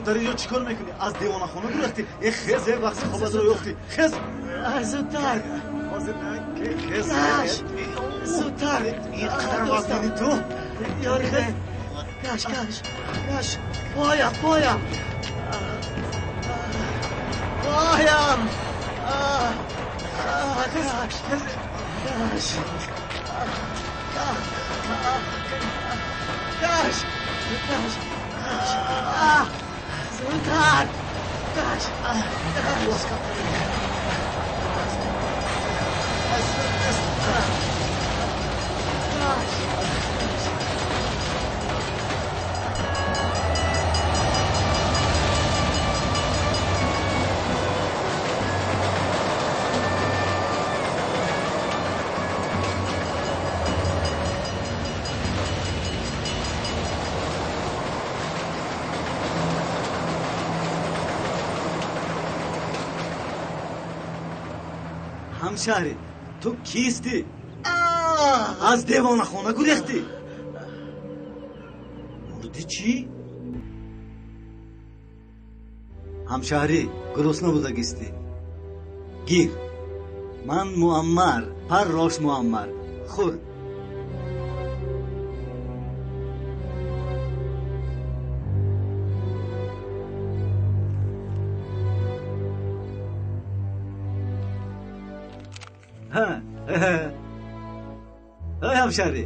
Дар инҷо чӣ кор мекунӣ? Аз девонахона гурехтӣ? Э хез, э вақти хобатро ёфтӣ. Хез! Зудтар! Ҳозир хез! Зудтар! Ин қадар вазнини ту? Ёриде! Каш, каш, каш! Поям, поям! Поям! Каш, каш! Каш! Каш! Каш! Зудтар! Каш! Ҳамшаҳрӣ, ту кистӣ? Аз девонахона гурехтӣ? Мурдӣ чӣ? Ҳамшаҳрӣ, гурусна будагистӣ. Гир. Ман Муаммар, Паррош Муаммар. Хӯр. Ой ҳамшаҳрӣ,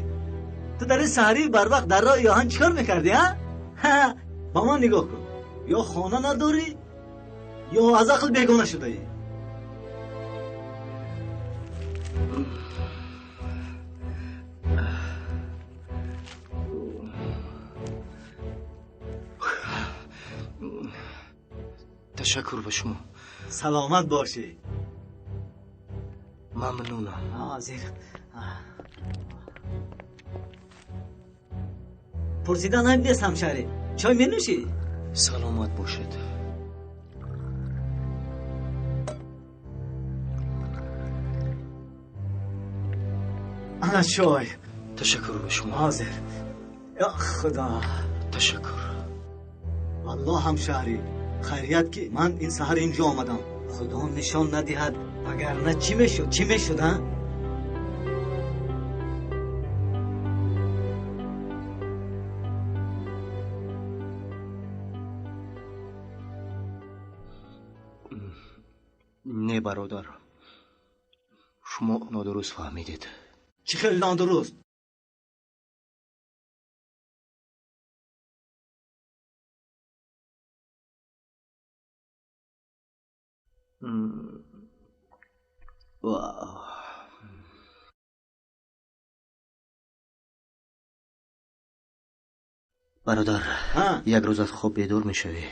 ту дар ин саҳарии барвақт дар роҳи оҳан чӣ кор мекардӣ, а? Ба ман нигоҳ кун. Ё хона надорӣ, ё аз ақл бегона шудаӣ. Ташаккур ба шумо. Саломат бошӣ. Мамнунам. Ҳозир. Пурсидан айб нест, ҳамшаҳрӣ. Чой менӯшӣ? Саломат бошед. Ана чой. Ташаккур ба шумо. Ҳозир. Ё Худо. Ташаккур. Валлоҳ ҳамшаҳрӣ, хайрият ки ман ин саҳар инҷо омадам. Худо нишон надиҳад, вагарна чӣ мешуд, чӣ мешуд, а? Не, бародар, шумо нодуруст фаҳмидед. Чӣ хел нодуруст? Бародар, як рӯз аз хоб бедор мешавӣ,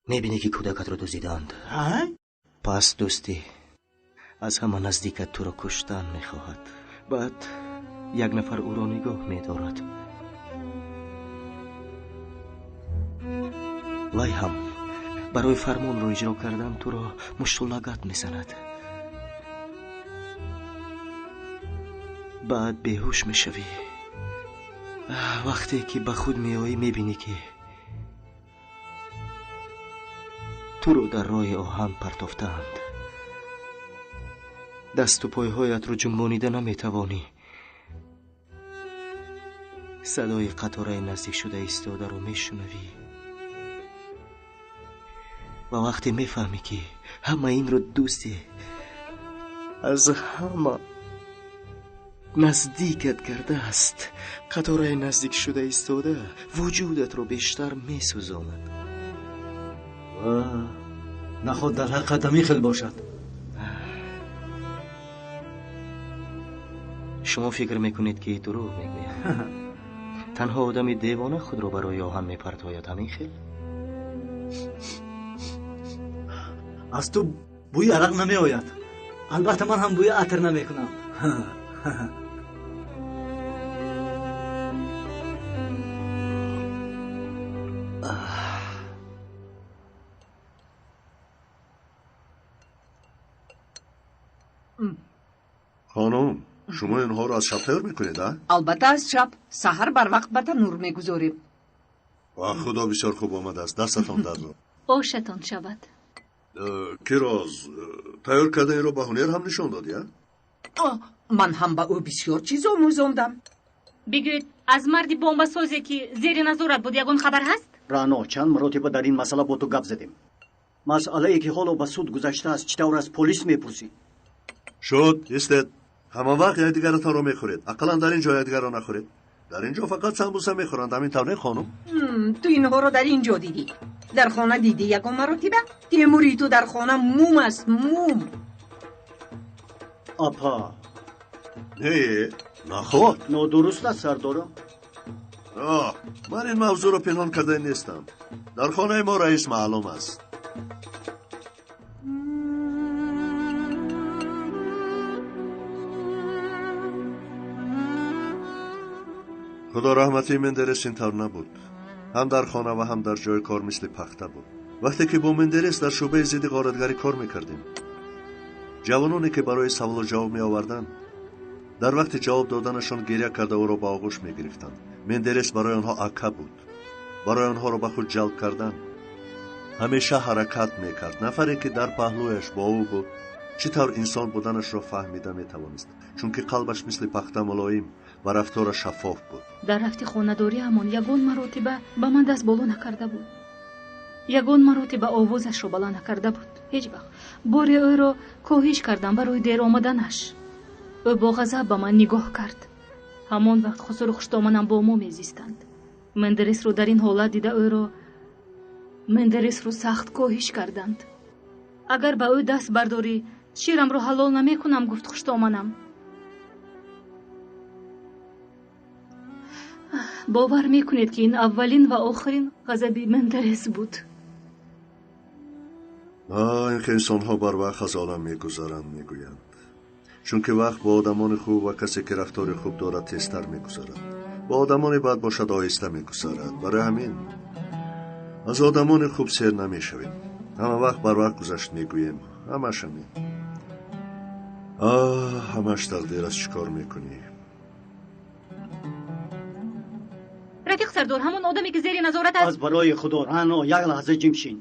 мебинӣ ки кӯдакатро дуздидаанд. Пас дӯстӣ аз ҳама наздикат туро куштан мехоҳад. Баъд як нафар ӯро нигоҳ медорад. Вай ҳам барои фармонро иҷро кардан туро мушту лагат мезанад. Баъд беҳуш мешавӣ. Вақте ки ба худ меоӣ, мебинӣ ки туро дар роҳи оҳан партофтаанд. Дасту пойҳоятро ҷунбонида наметавонӣ. Садои қатораи наздикшуда истодаро мешунавӣ ва вақте мефаҳмӣ ки ҳама инро дӯсте аз ҳама наздикат кардааст, қатораи наздикшуда истода вуҷудатро бештар месӯзонад. Наход дар ҳақиқат ҳамин хел бошад. Шумо фикр мекунед, ки дурӯғ мегӯям? Танҳо одами девона худро барои оҳан мепартояд, ҳамин хел? Аз ту бӯи арақ намеояд. Албатта ман ҳам бӯи атр намекунам. Хонум, шумо инҳоро аз шаб тайёр мекунед, а? Албатта аз шаб. Саҳар барвақт ба танур мегузорем. Ва худо бисёр хуб омадааст. Дастатон дард. Ошатон шавад. Кироз, тайёр кардаиро ба ҳунер ҳам нишон додӣ, а? Ман ҳам ба ӯ бисёр чиз омӯзондам. Бигӯед, аз марди бомбасозе ки зери назорат буд ягон хабар ҳаст? Рано, чанд маротиба дар ин масъала бо ту гап задем. Масъалае ки ҳоло ба суд гузаштааст, чӣ тавр аз полис мепурсӣ? Шуд, истед. Ҳама вақт якдигаратонро мехӯред. Ақаллан дар ин ҷо якдигарро нахӯред. Дар ин ҷо фақат самбуса мехӯранд, ҳамин тавр не, хонум? Ту инҳоро дар ин ҷо дидӣ. Дар хона дидӣ ягон маротиба? Темури ту дар хона мум аст, мум. Апа. Не, наход. Нодуруст аст, сардорам. Ман ин мавзӯъро пинҳон карда нестам. Дар хонаи мо раис маълум аст. Худо раҳмати Мендерес ин тавр набуд. Ҳам дар хона ва ҳам дар ҷои кор мисли пахта буд. Вақте ки бо Мендерес дар шӯъбаи зидди ғоратгарӣ кор мекардем, ҷавононе ки барои саволу ҷавоб меоварданд, дар вақти ҷавоб доданашон гиря карда ӯро ба оғӯш мегирифтанд. Мендерес барои онҳо ака буд. Барои онҳоро ба худ ҷалб кардан ҳамеша ҳаракат мекард. Нафаре ки дар паҳлӯяш бо ӯ буд, чӣ тавр инсон буданашро фаҳмида метавонист, чунки қалбаш мисли пахта мулоим ва рафтораш шаффоф буд. Дар рафти хонадориамон ягон маротиба ба ман даст боло накарда буд. Ягон маротиба овозашро баланд накарда буд. Ҳеҷ вақт. Боре ӯро коҳиш кардам барои дер омаданаш. Ӯ бо ғазаб ба ман нигоҳ кард. Ҳамон вақт хусуру хуштоманам бо мо мезистанд. Мендересро дар ин ҳолат дида ӯро Мендересро сахт коҳиш карданд. Агар ба ӯ даст бардорӣ, ширамро ҳалол намекунам, гуфт хуштоманам. Бовар мекунед, ки ин аввалин ва охирин ғазаби Мендерес буд. Ин ки инсонҳо барвақт аз олам мегузаранд, мегӯянд. Чунки вақт бо одамони хуб ва касе ки рафтори хуб дорад тезтар мегузарад. Бо одамони бад бошад оҳиста мегузарад. Барои ҳамин аз одамони хуб сер намешавем. Ҳама вақт барвақт гузашт мегӯем. Ҳамаш ҳамин. Ҳамаш тақдир аст, чӣ кор мекунӣ? Рафиқ сардор, ҳамон одаме ки зери назорат аст. Аз барои худо, Рано, як лаҳза ҷимшин.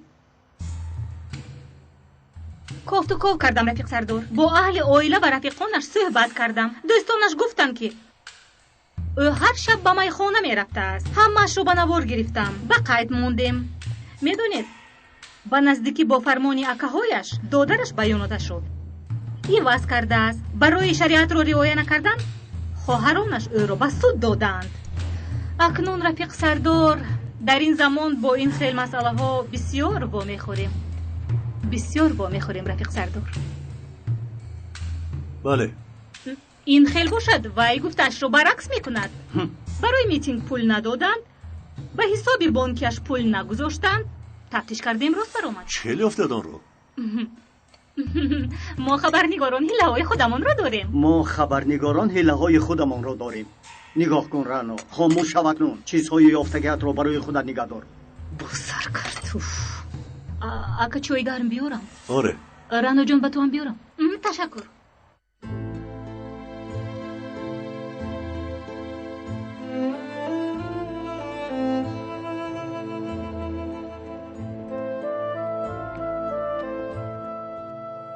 Кофту ков кардам, рафиқ сардор. Бо аҳли оила ва рафиқонаш суҳбат кардам. Дӯстонаш гуфтанд, ки ӯ ҳар шаб ба майхона мерафтааст. Ҳамаашро ба навор гирифтам. Ба қайд мондем. Медонед, ба наздикӣ бо фармони акаҳояш додараш баёноташро иваз кардааст. Барои шариатро риоя накардан хоҳаронаш ӯро ба суд додаанд. Акнун, рафиқ сардор, дар ин замон бо ин хел масъалаҳо бисёр вомехӯрем. Бисёр вомехӯрем, рафиқ сардор. Бале. Ин хел бошад, вай гуфтаашро баръакс мекунад. Барои митинг пул надоданд, ба ҳисоби бонкиаш пул нагузоштанд. Тафтиш кардем, рост баромад. Чӣ хел ёфтед онро? Мо хабарнигорон ҳилаҳои худамонро дорем. Мо хабарнигорон ҳилаҳои худамонро дорем. Нигоҳ кун, Рано, хомӯш шав акнун. Чизҳои ёфтагиатро барои худат нигаҳ дор. Босар кард. Ака, чой гарм биёрам? Оре. Раноҷон, ба ту ҳам биёрам? Ташаккур.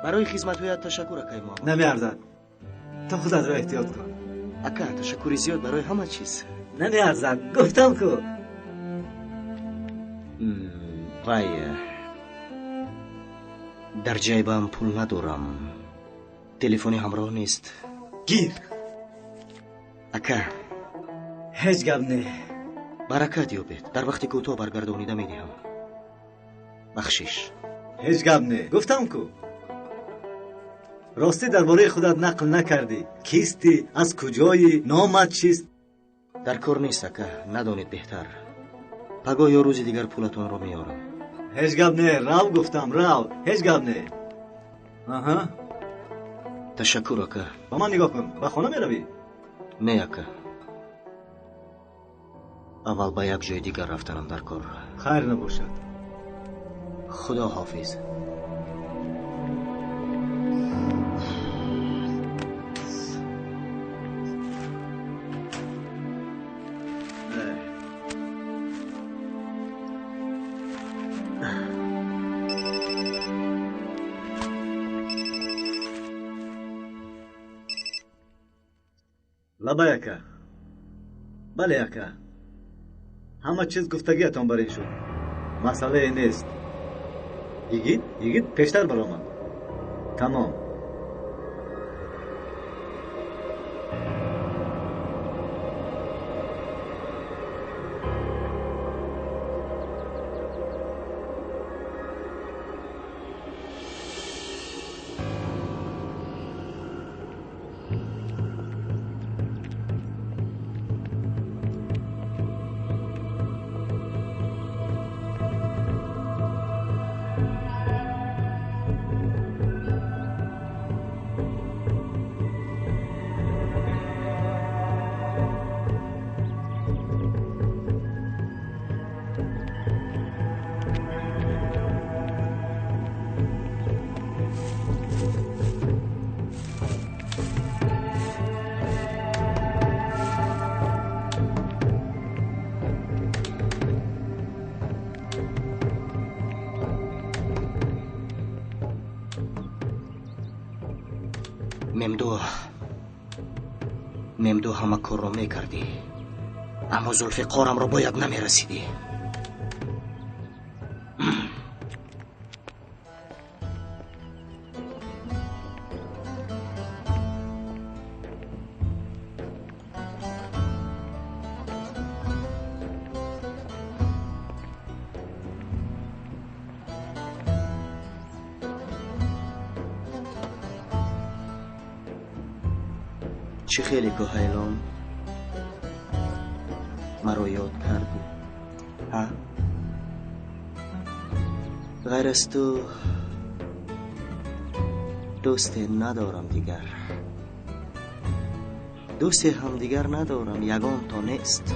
Барои хизматҳоят ташаккур, акаи Муҳаммад. Намеарзад. Ту худатро эҳтиёт кун. Ака, ташаккури зиёд барои ҳама чиз. Намеарзад, гуфтам ку. Вай, дар ҷайбам пул надорам. Телефони ҳамроҳ нест. Гир. Ака. Ҳеҷ гап не. Баракат ёбед. Дар вақти кӯтоҳ баргардонида медиҳам. Бахшиш. Ҳеҷ гап не. Гуфтам ку. Ростӣ дар бораи худат нақл накардӣ. Кистӣ, аз куҷоӣ, номат чист? Дар кор нест, ака, надонед беҳтар. Пагоҳ ё рӯзи дигар пулатонро меорам. Ҳеҷ гап не, рав гуфтам, рав. Ҳеҷ гап не. Аҳа. Ташаккур, ака. Ба ман нигоҳ кун. Ба хона меравӣ? Не, ака. Аввал ба як ҷои дигар рафтанам дар кор. Хайр набошад. Худо ҳофиз. Лабай ака. Бале ака. Ҳама чиз гуфтагиятон бар ин шуд. Масъалае нест. Йигит, йигит пештар баромад. Тамом. Мемду ҳама корро мекардӣ, аммо Зулфиқорамро бояд намерасидӣ. Чӣ хеле кӯҳайлон маро ёд кардӣ, ҳа? Ғайр аз ту дӯсте надорам дигар. Дӯсте ҳам дигар надорам, ягон то нест.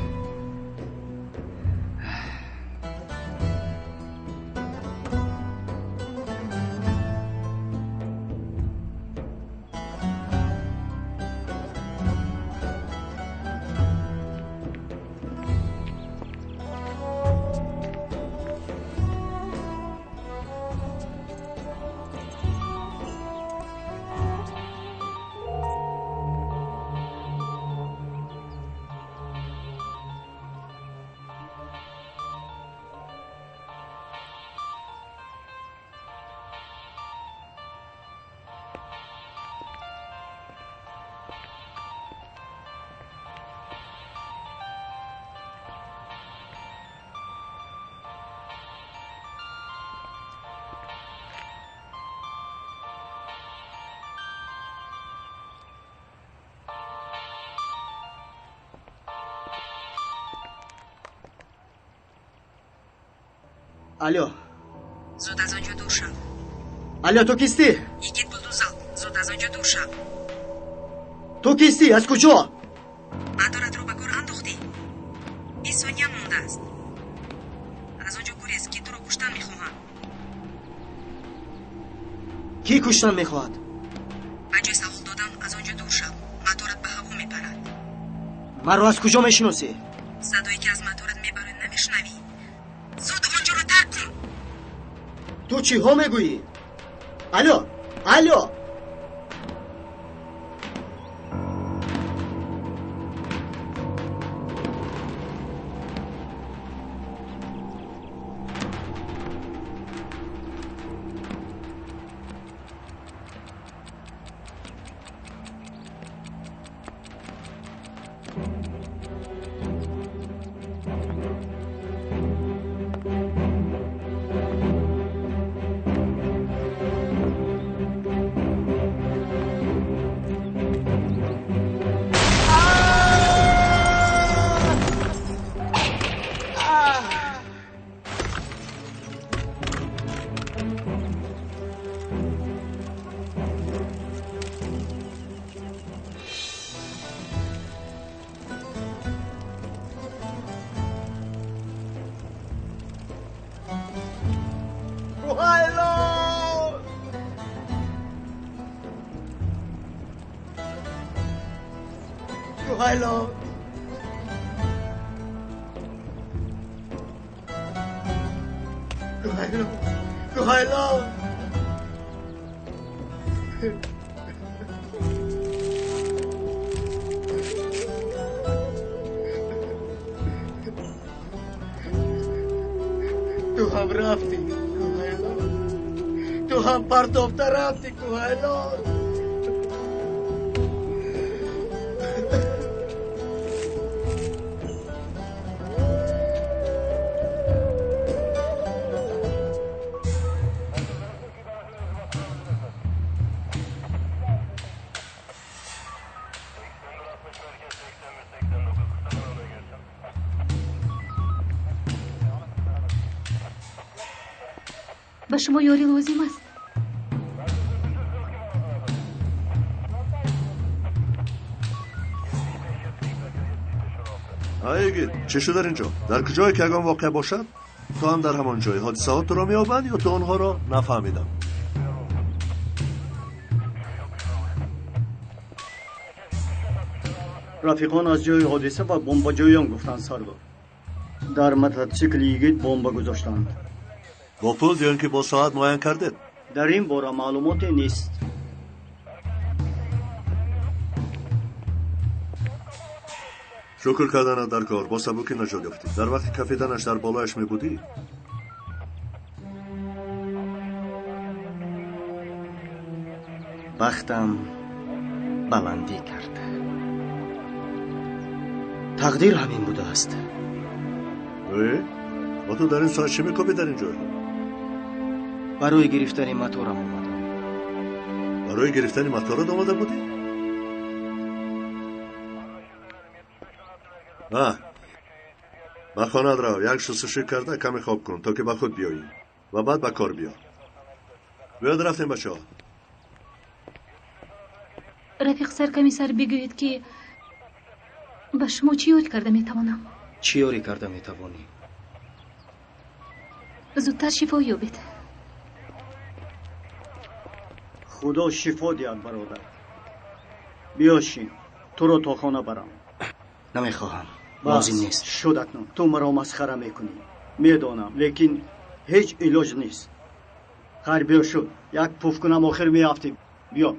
Алло. Зуд аз он ҷо дур шав. Алло, ту кистӣ? Йигит Булдузал, зуд аз он ҷо дур шав. Ту кистӣ? Аз куҷо? Маторатро ба кор андохтӣ? 20 сония мондааст. Аз он ҷо гурез, ки туро куштан мехоҳам. Кӣ куштан мехоҳад? Ба ҷои савол додан аз он ҷо дур шав. Моторат ба ҳаво мепарад. Маро аз куҷо мешиносӣ? Садое ки аз моторат мебарояд намешунавӣ? Зуд он ҷоро тарк кун. Ту чиҳо мегӯӣ? Алло, алло! Куҳайлон! Куҳайлон! Куҳайлон! Куҳайлон! Ту ҳам рафтӣ, Куҳайлон. Ту ҳам партофта рафтӣ, Куҳайлон. Ба шумо ёрӣ лозим аст? Айгид, чӣ шуд дар ин ҷо? Дар куҷое ки ягон воқеа бошад, ту ҳам дар ҳамон ҷой. Ҳодисаҳо туро меёбанд ё ту онҳоро? Нафаҳмидам. Рафиқон аз ҷои ҳодиса ба бомбаҷӯён гуфтанд, сардор. Дар мототсикли йигит бомба гузоштанд. Бо пул ё ин ки бо соат муайян кардед? Дар ин бора маълумоте нест. Шукр карданат дар кор, бо сабукӣ наҷот ёфтӣ. Дар вақти кафиданаш дар болояш мебудӣ? Бахтам баландӣ кард. Тақдир ҳамин будааст. Э? Ва ту дар ин соат чӣ мекобӣ дар ин ҷой? Барои гирифтани моторам омадам. Барои гирифтани моторат омада будӣ? Ба хонаат рав, як шустушӯй карда каме хоб кун, то ки ба худ биёӣ ва баъд ба кор биё. Биёд рафтем, бачаҳо. Рафиқ саркомиссар, бигӯед, ки ба шумо чӣ ёрӣ карда метавонам? Чӣ ёрӣ карда метавонӣ? Зудтар шифо ёбед. Худо шифо диҳад, бародар. Биё шин, туро то хона барам. Намехоҳам. Лозим нест. Шуд акнун. Ту маро масхара мекунӣ. Медонам, лекин ҳеҷ илоҷ нест. Хайр, биё шуд. Як пуф кунам, охир меафтем. Биё.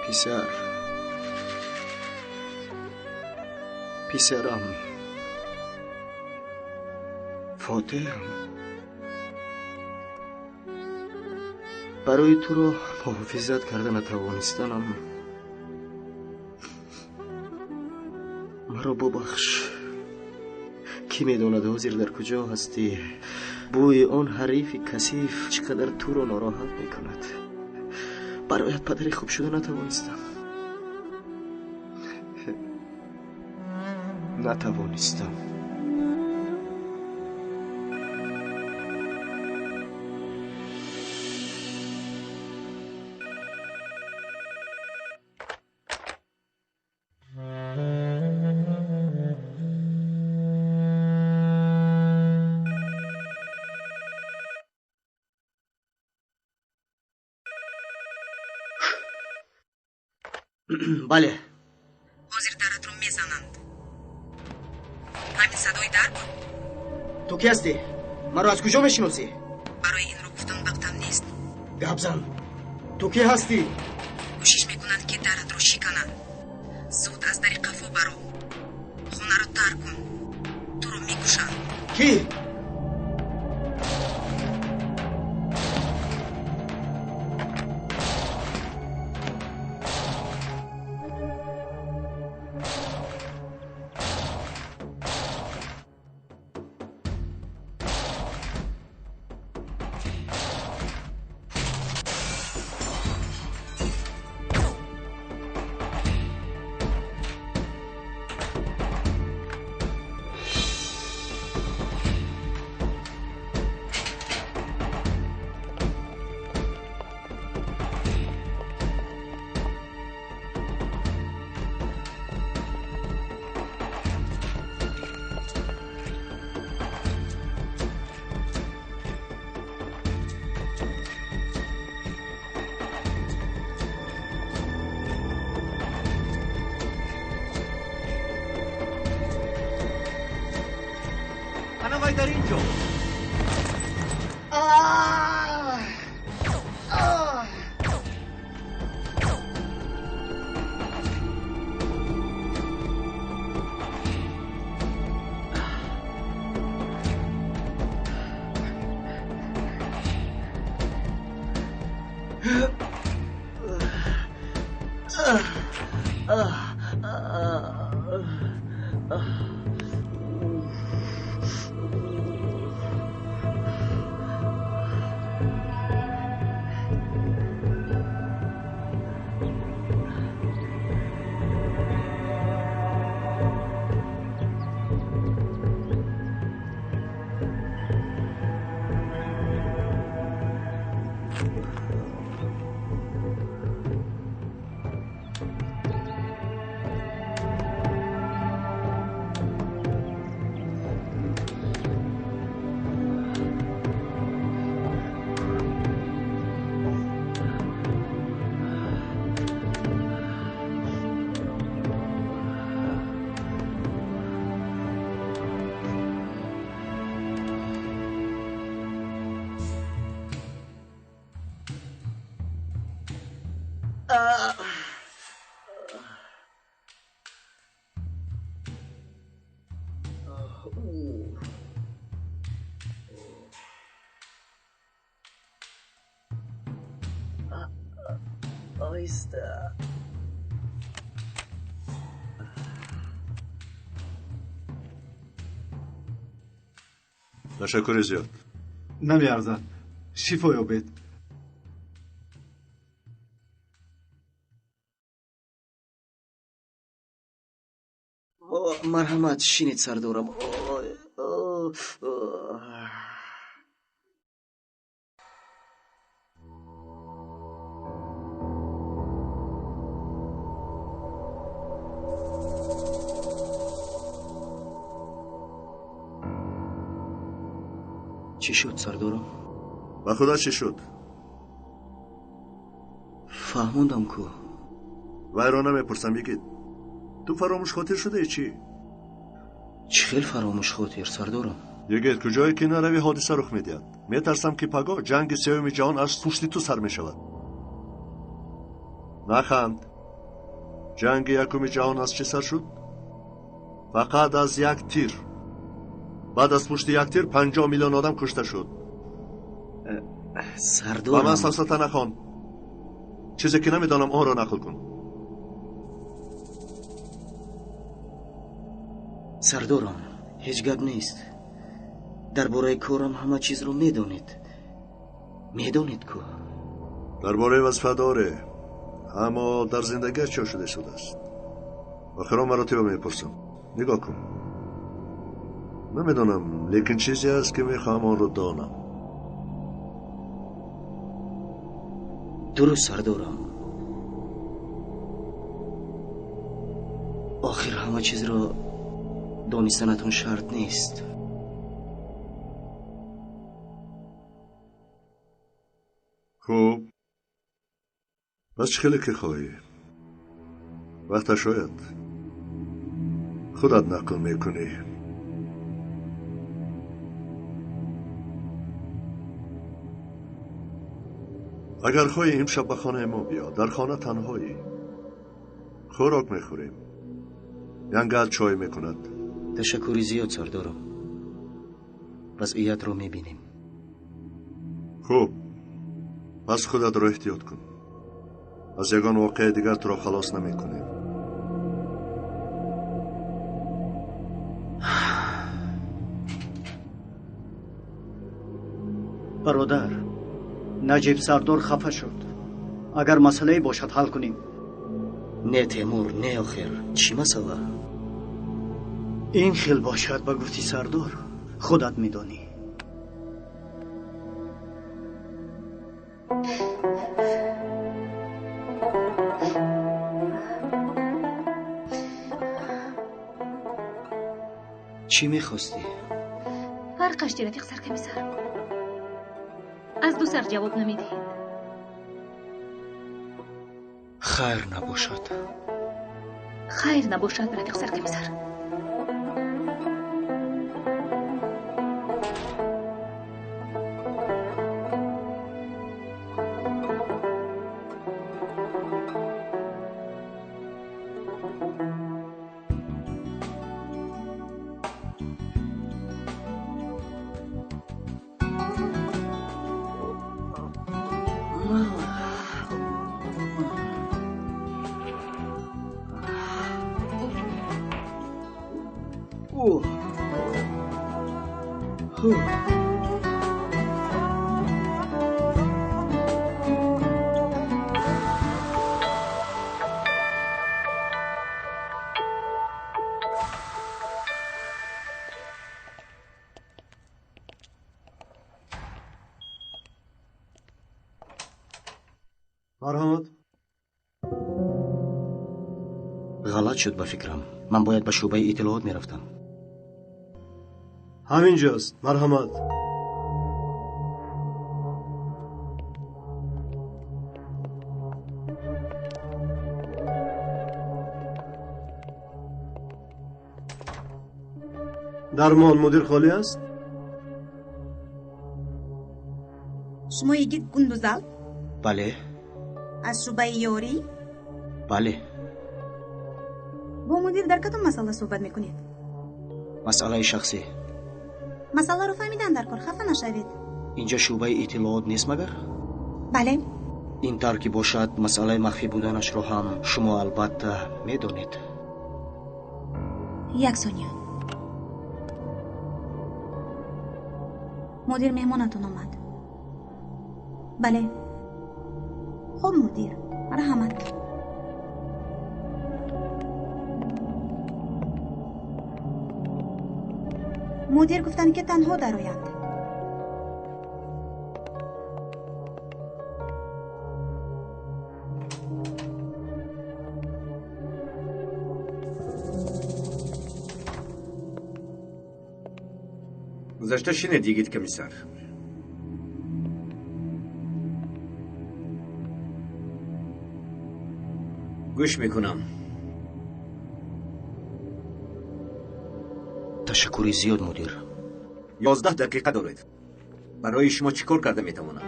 Писар, писарам, Фотеҳам, барои туро муҳофизат карда натавонистанам маро бубахш. Кӣ медонад ҳозир дар куҷо ҳастӣ? Бӯи он ҳарифи касиф чӣ қадар туро нороҳат мекунад. Бароят падари хуб шуда натавонистам. Натавонистам. Бале. Ҳозир даратро мезананд. Ҳамин садои дар буд? Ту ки ҳастӣ? Маро аз куҷо мешиносӣ? Барои инро гуфтан вақтам нест. Гап зан. Ту ки ҳастӣ? Кӯшиш мекунанд, ки даратро шикананд. Зуд аз дари қафо баро. Хонаро тарк кун. Туро мекушанд. Кӣ? Дар инҷо. Оҳиста. Ташаккури зиёд. Намеарзад. Шифо ёбед. Марҳамат, шинед, сардорам. Чӣ шуд, сардорам? Ба худо чӣ шуд? Фаҳмондам ку. Вайро намепурсам, бигид. Ту фаромӯшхотир шудаи чӣ? Чӣ хел фаромӯшхотир, сардорам? Йигит, куҷое ки наравӣ ҳодиса рух медиҳад. Метарсам, ки пагоҳ ҷанги сеюми ҷаҳон аз пушти ту сар мешавад. Наханд. Ҷанги якуми ҷаҳон аз чӣ сар шуд? Фақат аз як тир. Баъд аз пушти як тир 50 миллион одам кушта шуд. Сардорам, ба ман сафсата нахон. Чизе ки намедонам, онро нақл кун. Сардорам, ҳеҷ гап нест. Дар бораи корам ҳама чизро медонед. Медонед ку? Дар бораи вазифа доре, аммо дар зиндагиаш чӣ шуда истодааст? Охирон маротиба мепурсам. Нигоҳ кун. Намедонам, лекин чизе аст, ки мехоҳам онро донам. Дуруст, сардорам. Охир ҳама чизро донистанатон шарт нест. Хуб, пас чӣ хеле ки хоҳӣ. Вақташ ояд, худат нақл мекунӣ. Агар хоҳӣ имшаб ба хонаи мо биё, дар хона танҳоӣ. Хӯрок мехӯрем. Янгал чой мекунад. Ташаккури зиёд, сардорам. Вазъиятро мебинем. Хуб, пас худатро эҳтиёт кун. Аз ягон воқеаи дигар туро халос намекунем. Бародар, Наҷиб сардор хафа шуд. Агар масъалае бошад, ҳал кунем. Не, Темур, не, охир. Чӣ масъала? Ин хел бошад, ба гуфти сардор, худат медонӣ. Чӣ мехостӣ? Фарқаш чи, рафиқ саркомиссар? Аз ду сар ҷавоб намедиҳед. Хайр набошад. Хайр набошад, рафиқ саркомиссар. Марҳамат. Ғалат шуд ба фикрам. Ман бояд ба шӯъбаи иттилоот мерафтам. Ҳаминҷост. Марҳамат. Дармон мудир холӣ аст? Шумо йигит Гундузалп? Бале. Аз шӯъбаи ёрӣ? Бале. Бо мудир дар кадом масъала суҳбат мекунед? Масъалаи шахсӣ. Масъаларо фаҳмидан дар кор, хафа нашавед. Инҷа шӯъбаи иттилоот нест магар? Бале. Ин тавр ки бошад, масъалаи махфӣ буданашро ҳам шумо албатта медонед. Як сония. Мудир меҳмонатон омад. Бале. Хуб, мудир, марҳамат. Мудир гуфтанд, ки танҳо дароянд. Гузашта шинед, йигит комиссар. Гӯш мекунам. Ташаккури зиёд, мудир. 11 дақиқа доред. Барои шумо чӣ кор карда метавонам?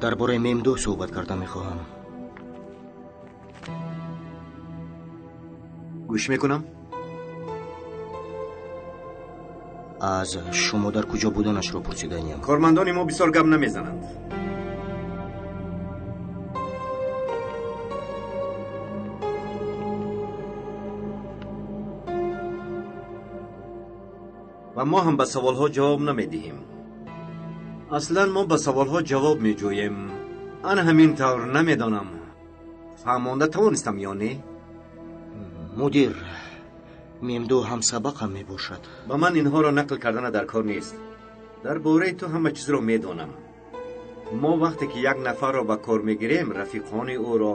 Дар бораи Мемду суҳбат карда мехоҳам. Гӯш мекунам. Аз шумо дар куҷо буданашро пурсиданиям. Кормандони мо бисёр гап намезананд. Ва мо ҳам ба саволҳо ҷавоб намедиҳем. Аслан мо ба саволҳо ҷавоб меҷӯем. Ан ҳамин тавр намедонам. Фаҳмонда тавонистам ё не? Мудир, Мемду ҳамсабақам мебошад. Ба ман инҳоро нақл кардана дар кор нест. Дар бораи ту ҳама чизро медонам. Мо вақте ки як нафарро ба кор мегирем, рафиқони ӯро,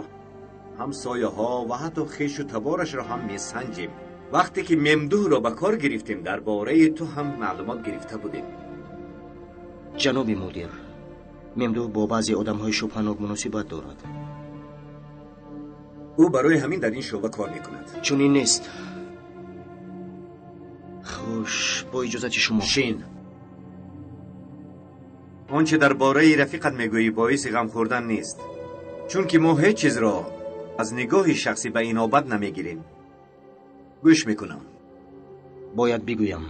ҳамсояҳо ва ҳатто хешу таборашро ҳам месанҷем. Вақте ки Мемдуҳро ба кор гирифтем, дар бораи ту ҳам маълумот гирифта будем. Ҷаноби мудир, Мемдуҳ бо баъзе одамҳои шубҳанок муносибат дорад. Ӯ барои ҳамин дар ин шӯъба кор мекунад. Чунин нест. Хуш, бо иҷозати шумо. Шин. Он чӣ дар бораи рафиқат мегӯӣ боиси ғам хӯрдан нест, чунки мо ҳеҷ чизро аз нигоҳи шахсӣ ба инобат намегирем. Гӯш мекунам. Бояд бигӯям,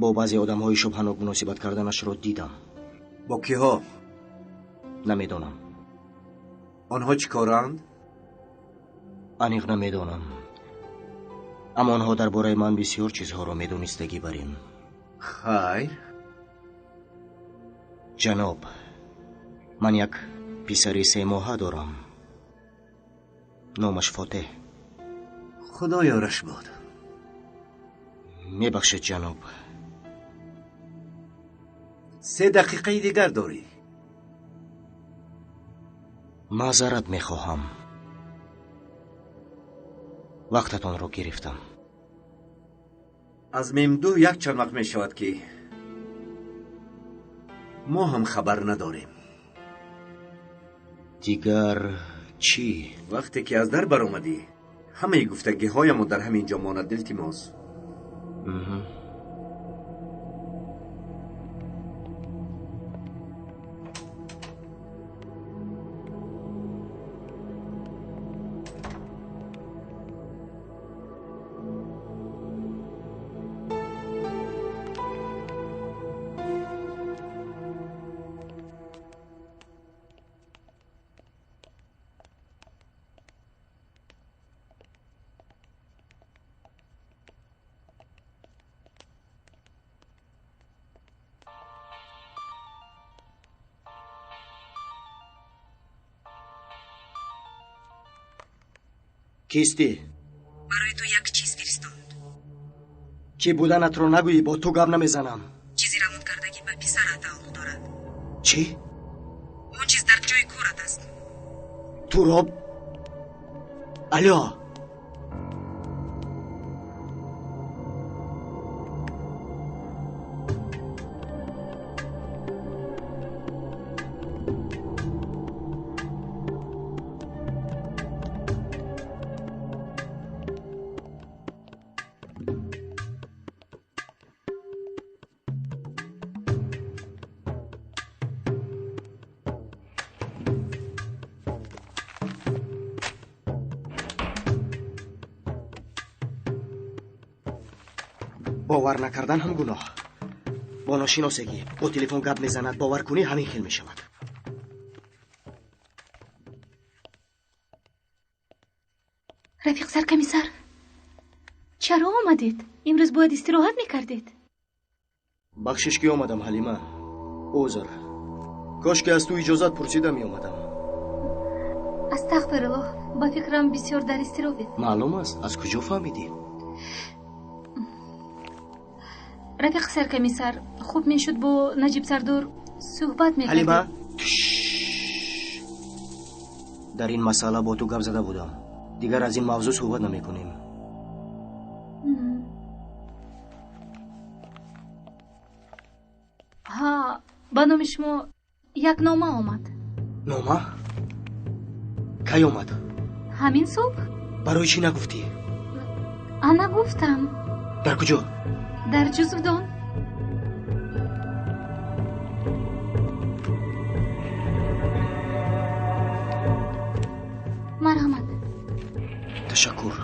бо баъзе одамҳои шубҳанок муносибат карданашро дидам. Бо киҳо? Намедонам. Онҳо чӣ коранд? Аниқ намедонам, аммо онҳо дар бораи ман бисёр чизҳоро медонистагӣ бар ин. Хайр. Ҷаноб, ман як писари семоҳа дорам. Номаш Фотеҳ. Худо ёраш бод. Мебахшед, ҷаноб. 3 дақиқаи дигар дорӣ. Маъзарат мехоҳам. Вақтатонро гирифтам. Аз мемду як чанд вақт мешавад, ки мо ҳам хабар надорем. Дигар чӣ? Вақте ки аз дар баромадӣ, ҳамаи гуфтагиҳоямон дар ҳамин ҷо монад, илтимос. Кистӣ? Барои ту як чиз фиристонд. Кӣ буданатро нагӯӣ, бо ту гап намезанам. Чизи равон кардагӣ ба писарат тааллуқ дорад. Чӣ? Он чиз дар ҷои корат аст. Туро... Алё! Бовар накардан ҳам гуноҳ. Бо ношиносегӣ бо телефон гап мезанад, бовар кунӣ ҳамин хел мешавад. Рафиқ саркомиссар, чаро омадед? Имрӯз бояд истироҳат мекардед. Бахшиш ки омадам, Ҳалима. Узр. Кош ки аз ту иҷозат пурсида меомадам. Астағфируллоҳ, ба фикрам бисёр дар изтиробед. Маълум аст, аз куҷо фаҳмидӣ? Рафиқ саркомиссар, хуб мешуд бо Наҷиб сардор суҳбат мекардед. Ҳалима, дар ин масъала бо ту гап зада будам. Дигар аз ин мавзӯъ суҳбат намекунем. Ҳа, ба номи шумо як нома омад. Нома? Кай омад? Ҳамин субҳ. Барои чӣ нагуфтӣ? Ана гуфтам. Дар куҷо? Дар ҷузвдон. Марҳамат. Ташаккур.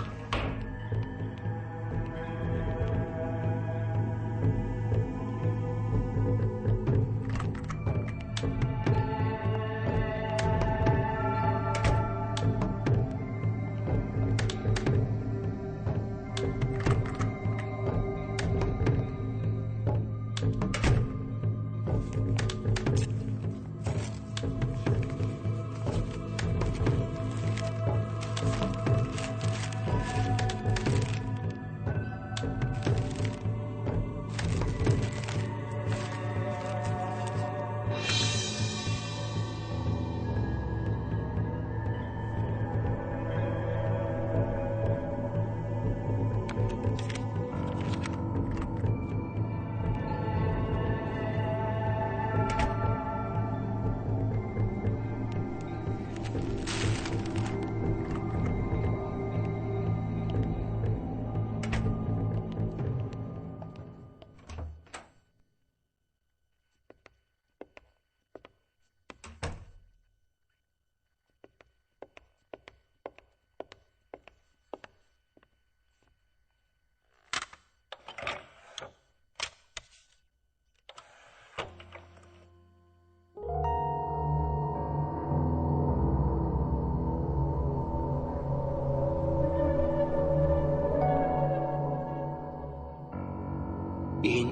Ин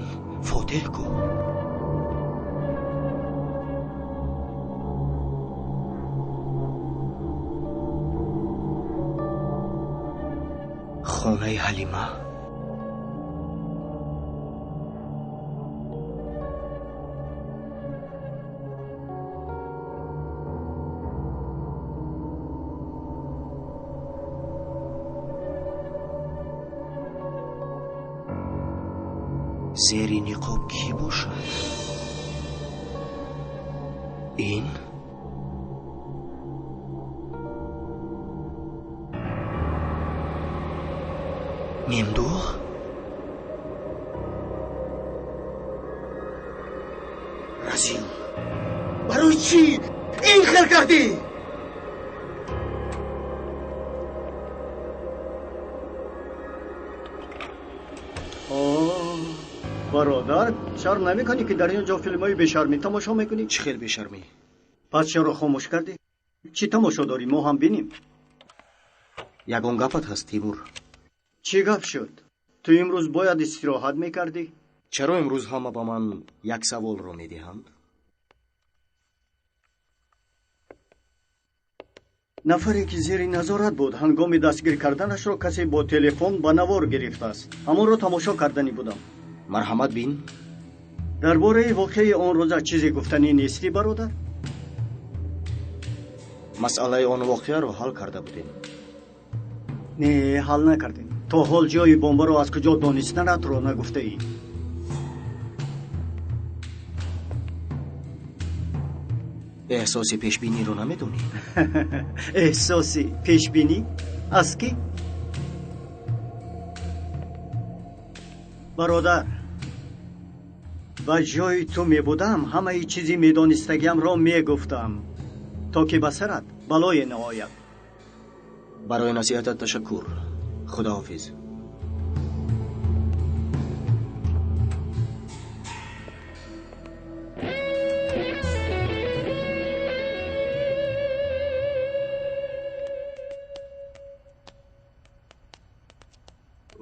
Фотеҳ ку? Хонаи Ҳалима? Зери ниқоб кӣ бошад? Ин Мемдуҳ? Разил, барои чӣ ин хел кардӣ? Бародар, шарм намекунӣ ки дар ин ҷо филмҳои бешармӣ тамошо мекунӣ? Чӣ хел бешармӣ? Пас чаро хомӯш кардӣ? Чӣ тамошо дорӣ? Мо ҳам бинем. Ягон гапат ҳаст, Тимур? Чӣ гап шуд? Ту имрӯз бояд истироҳат мекардӣ? Чаро имрӯз ҳама ба ман як саволро медиҳанд? Нафаре ки зери назорат буд, ҳангоми дастгир карданашро касе бо телефон ба навор гирифтааст. Ҳамонро тамошо карданӣ будам. Марҳамат, бин. Дар бораи воқеаи он рӯза чизе гуфтанӣ нестӣ, бародар? Масъалаи он воқеаро ҳал карда будем. Не, ҳал накардем. То ҳол ҷои бомбаро аз куҷо донистанатро нагуфтаӣ. Эҳсоси пешбиниро намедонӣ? Эҳсоси пешбинӣ? Аз кӣ? Бародар, ба ҷои ту мебудам, ҳамаи чизи медонистагиамро мегуфтам, то ки ба сарат балое наояд. Барои насиҳатат ташаккур. Худоҳофиз.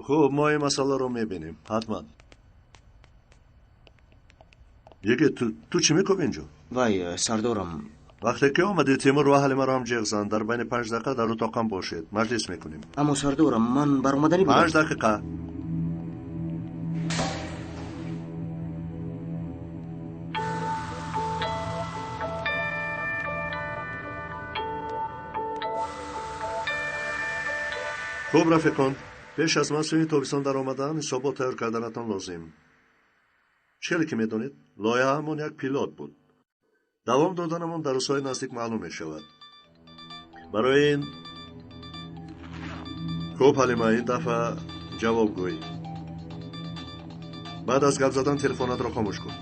Хуб, мо ин масъаларо мебинем, ҳатман. Йигит, ту чӣ мекунӣ инҷо? Вай, сардорам. Вақте ки омадӣ, Тимур ва Ҳалимаро ҳам ҷеғ зан. Дар байни 5 дақиқа дар утоқам бошед. Маҷлис мекунем. Аммо сардорам, ман баромаданӣ будам. 5 дақиқа. Хуб, рафиқон, пеш аз мавсими тобистон даромадан ҳисобот тайёр карданатон лозим. Чӣ хеле ки медонед, лоиҳаамон як пилот буд. Давом доданамон дар рӯзҳои наздик маълум мешавад. Барои ин хуб, Ҳалима, ин дафъа ҷавоб гӯй. Баъд аз гап задан телефонатро хомӯш кун.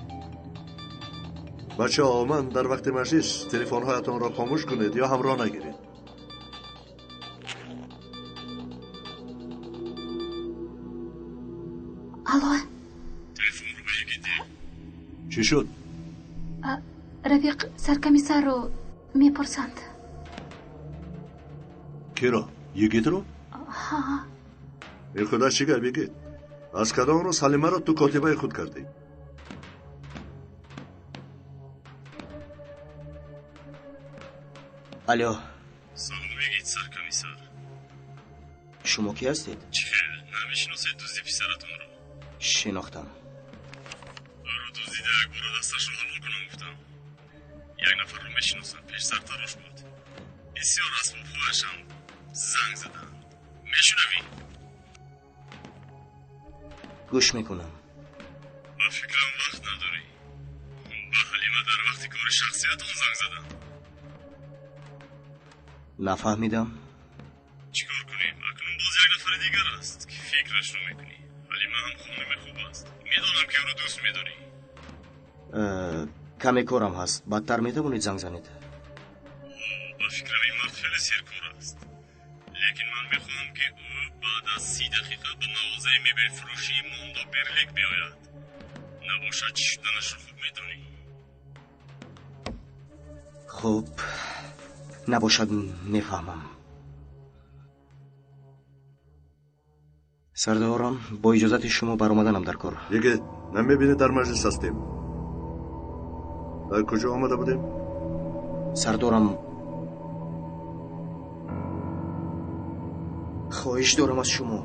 Бачаҳо, ман дар вақти маҷлис телефонҳоятонро хомӯш кунед ё ҳамроҳ нагиред. Алло. Телефонро ба Йигит деҳ. Чӣ шуд? Рафиқ саркомиссарро мепурсанд. Киро? Йигитро? Ҳа. Ин худаш чӣ гап, Йигит? Аз кадом рӯз Ҳалимаро ту котибаи худ кардӣ? Алло. Салом, Йигит саркомиссар. Шумо кӣ ҳастед? Чӣ хел намешиносед дузди писаратонро? Шинохтам. Ӯро дуздида як бора дасташро ҳалол кунам гуфтам. Як нафарро мешиносам, пеш сартарош буд. Бисёр асбобҳояшам занг заданд. Мешунавӣ? Гӯш мекунам. Ба фикрам вақт надорӣ. Ба Ҳалима дар вақти кори шахсиятон занг задам. Нафаҳмидам. Чӣ кор кунем? Акнун боз як нафари дигар аст, ки фикрашро мекунӣ. Ҳалима ҳам хонуми хуб аст. Медонам ки ӯро дӯст медорӣ. Каме корам ҳаст. Баъдтар метавонед занг занед? Ба фикрам ин мард хеле серкор аст. Лекин ман мехоҳам ки ӯ баъд аз 30 дақиқа ба мағозаи мебелфурӯшии Мондо Берлик биояд. Набошад, чӣ шуданашро хуб медонӣ. Хуб, набошад, мефаҳмам. Сардорам, бо иҷозати шумо баромаданам дар кор. Йигит, намебинӣ дар маҷлис ҳастем. Дар куҷо омада будем? Сардорам, хоҳиш дорам аз шумо.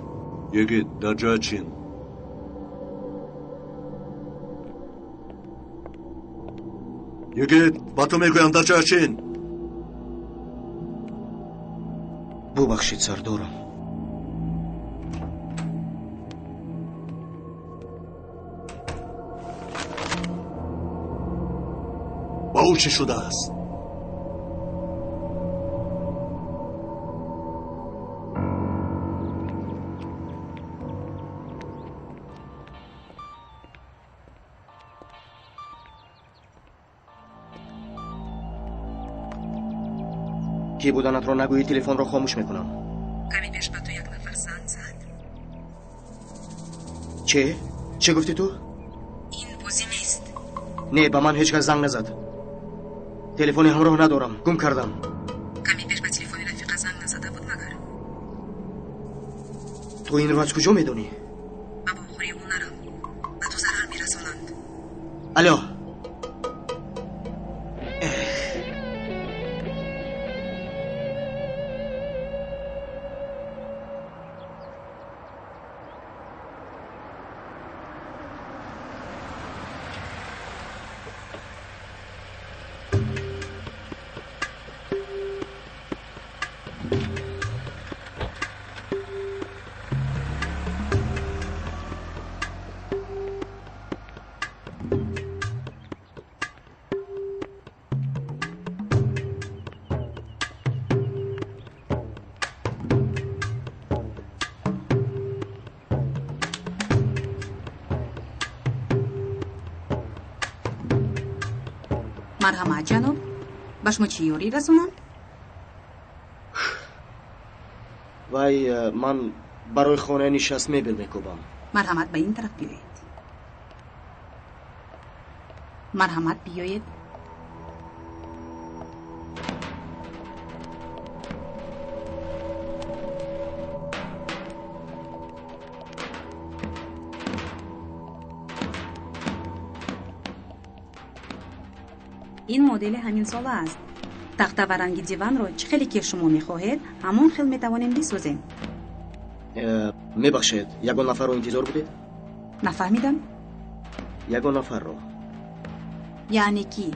Йигит, дар ҷоят чин. Йигит, ба ту мегӯям, дар ҷоят чин. Бубахшед, сардорам. Ба ӯ чӣ шудааст? Ки буданатро нагӯӣ, телефонро хомӯш мекунам. Каме пеш ба ту як нафар занг зад. Че? Чӣ гуфтӣ ту? Ин бозӣ нест. Не, ба ман ҳеҷ кас занг назад. Телефони ҳамроҳ надорам, гум кардам. Каме пеш ба телефони рафиқа занг назада буд магар? Ту инро аз куҷо медонӣ? Ба боварии ӯ нарав, ба ту зарар мерасонанд. Алло. Марҳамат, ҷаноб, ба шумо чӣ ёрӣ расонам? Вай, ман барои хонаи нишаст мебел мекӯбам. Марҳамат, ба ин тараф биёед. Марҳамат, биёед. Ин модели ҳамин сола аст. Тахта ва ранги диванро чӣ хеле ки шумо мехоҳед, ҳамон хел метавонем бисозем. Мебахшед, ягон нафарро интизор будед? Нафаҳмидам. Ягон нафарро. Яъне кӣ?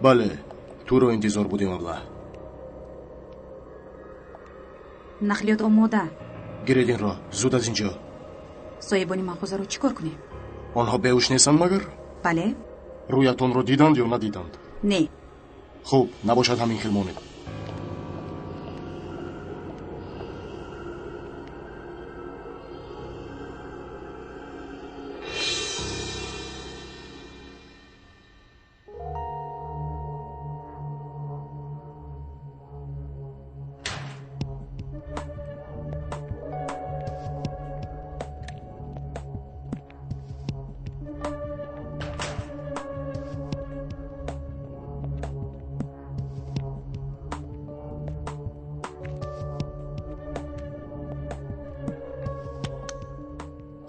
Бале, туро интизор будем, абла. Нақлиёт омода. Гиред инро, зуд аз инҷо. Соҳибони мағозаро чӣ кор кунем? Онҳо беҳуш нестанд магар? Бале. Рӯятонро диданд ё надиданд? Не. Хуб, набошад ҳамин хел монед.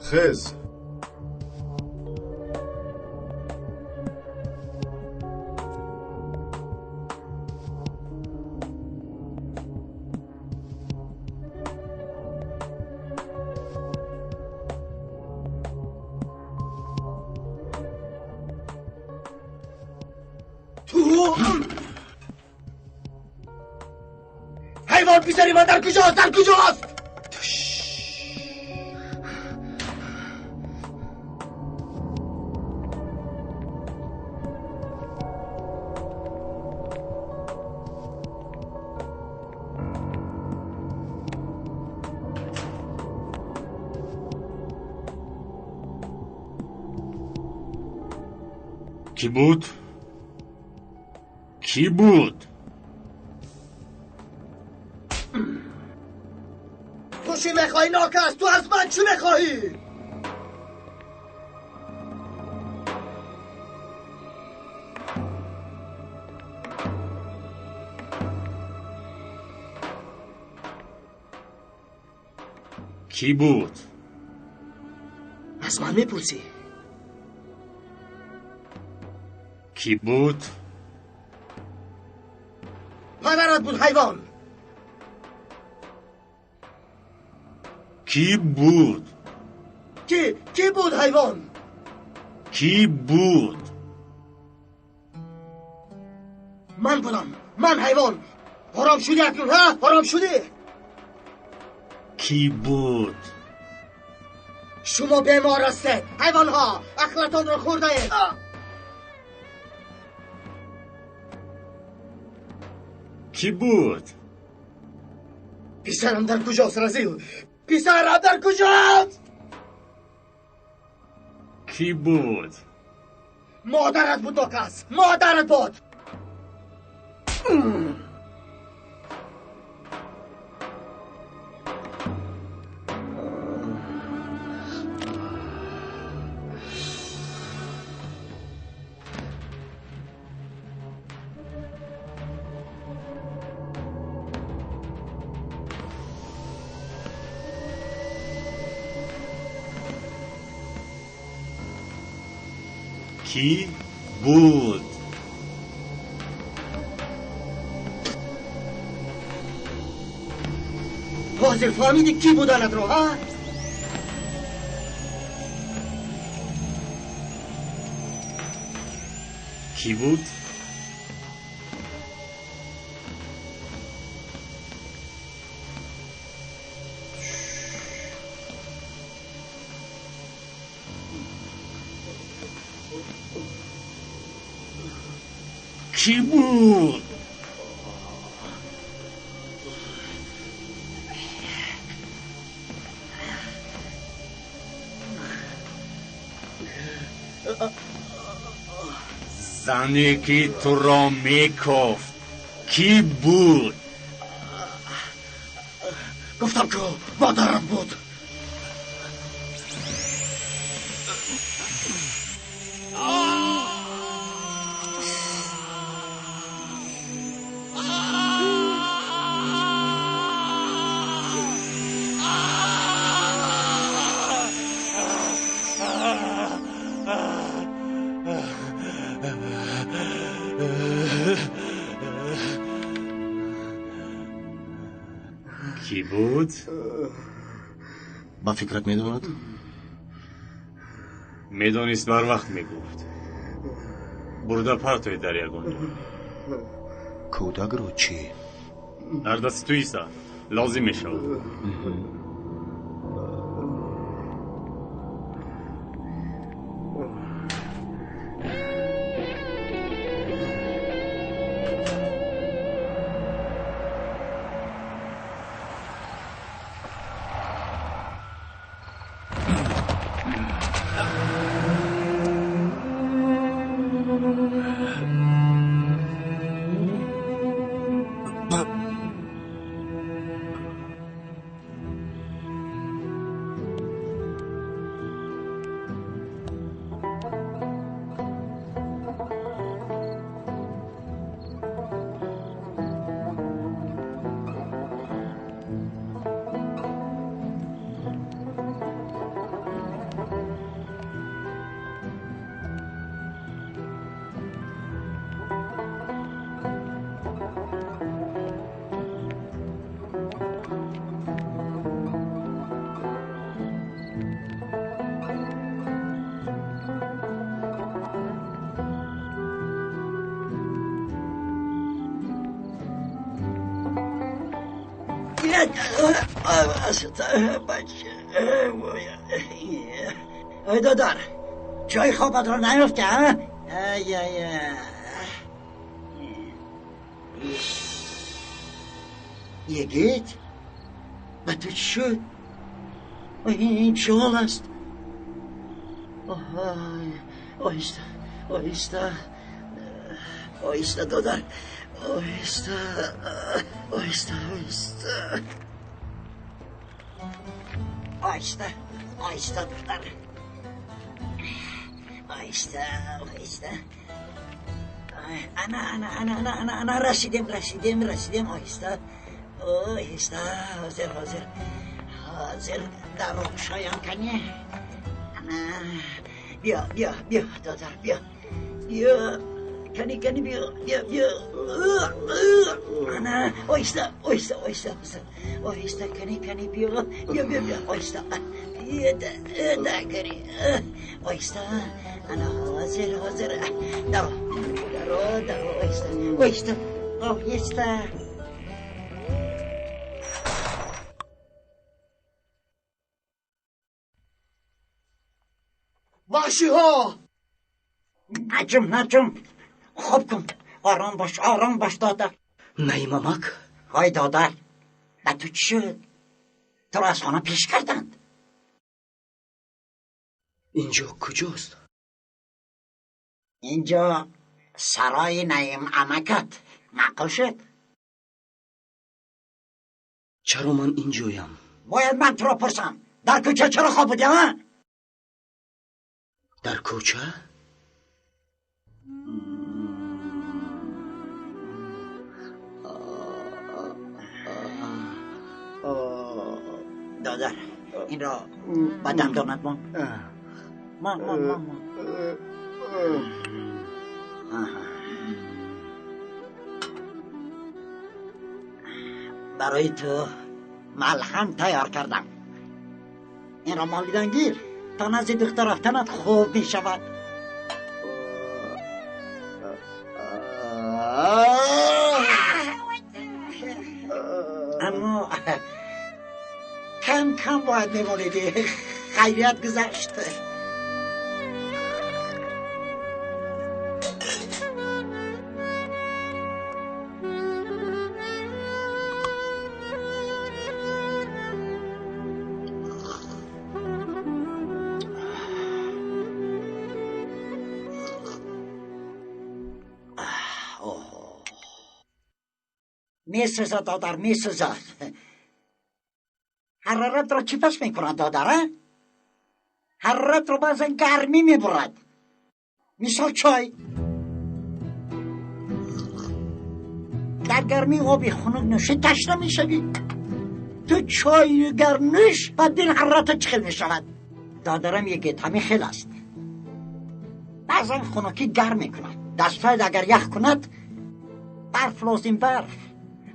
Хез. Ту ҳайвон, писари ман дар куҷост? Дар куҷост? Кӣ буд? Кӣ буд? Ту чӣ мехоҳӣ, нокас? Ту аз ман чӣ мехоҳӣ? Кӣ буд? Аз ман мепурсӣ? Кӣ буд? Падарат буд, ҳайвон! Кӣ буд? Кӣ буд, ҳайвон? Кӣ буд? Ман будам, ман ҳайвон! Ҳаром шудӣ акнун, ҳа? Ҳаром шудӣ? Кӣ буд? Шумо бемор ҳастед, ҳайвонҳо! Ақлатонро хӯрдаед! Кӣ буд? Писарам дар куҷост, разил? Писарам дар куҷост? Кӣ буд? Модарат буд, нокас! Модарат буд! Кӣ буд? Ҳозир фаҳмидӣ кӣ буданатро, ҳа? Кӣ буд? Кӣ буд? Зане ки туро мекофт кӣ буд? Гуфтам ку, модарам буд. Кӣ буд? Ба фикрат медонад? Медонист, барвақт мегуфт. Бурда партоед дар ягон ҷо. Кӯдакро чӣ? Дар дасти ту иста, лозим мешавад. ای دادار، جای خوابت را نیفته ها؟ یگیت به تو چی شد؟ این چه حال است؟ آهسته آهسته آهسته دادار، آهسته آهسته آهسته آهسته آهسته دادار، آهسته آهسته. انا انا انا انا انا انا رسیدیم رسیدیم رسیدیم. آهسته آهسته، حاضر حاضر. Ҳозир дарро кушоям кани. Биё, биё, биё, додар, биё. Биё, кани, кани, биё, биё, биё. Ана, оҳиста, оҳиста, оҳиста, оҳиста, кани, кани, биё, биё, биё, биё, оҳиста. Да, кани, оҳиста. Ана, ҳозир, ҳозир. Даро, даро, даро, оҳиста, оҳиста, оҳиста. وحشی‌ها! نجم نجم، خوب کن، آرام باش، آرام باش دادر. نعیم عمک؟ های دادر، به تو چی شد؟ تو را از خانه پیش کردند. اینجا کجاست؟ اینجا سرای نعیم عمکت. معقول شد؟ چرا من اینجایم؟ باید من تو را پرسم. در کوچه چرا خواب بودی ها؟ در کوچه؟ دادر، این را با دندانت مان. مان مان مان مان. برای تو ملهم تیار کردم. این را مالیدن گیر تا نزد دختر رفتنت خوب می شود. اما کم کم باید میمالیدی. خیریت گذشت. میسوزد دادر، میسوزد. حرارت را چی پس میکند دادر؟ حرارت را بعضا گرمی میبرد. مثال چای در گرمی آبی خنک نوشی تشنه میشوی. تو چای گرم نوش و دین حرارت چخل میشود. دادرم یک همین خیل است. بعضا خنکی گرم میکند. دستایت اگر یخ کند برف لازم، برف.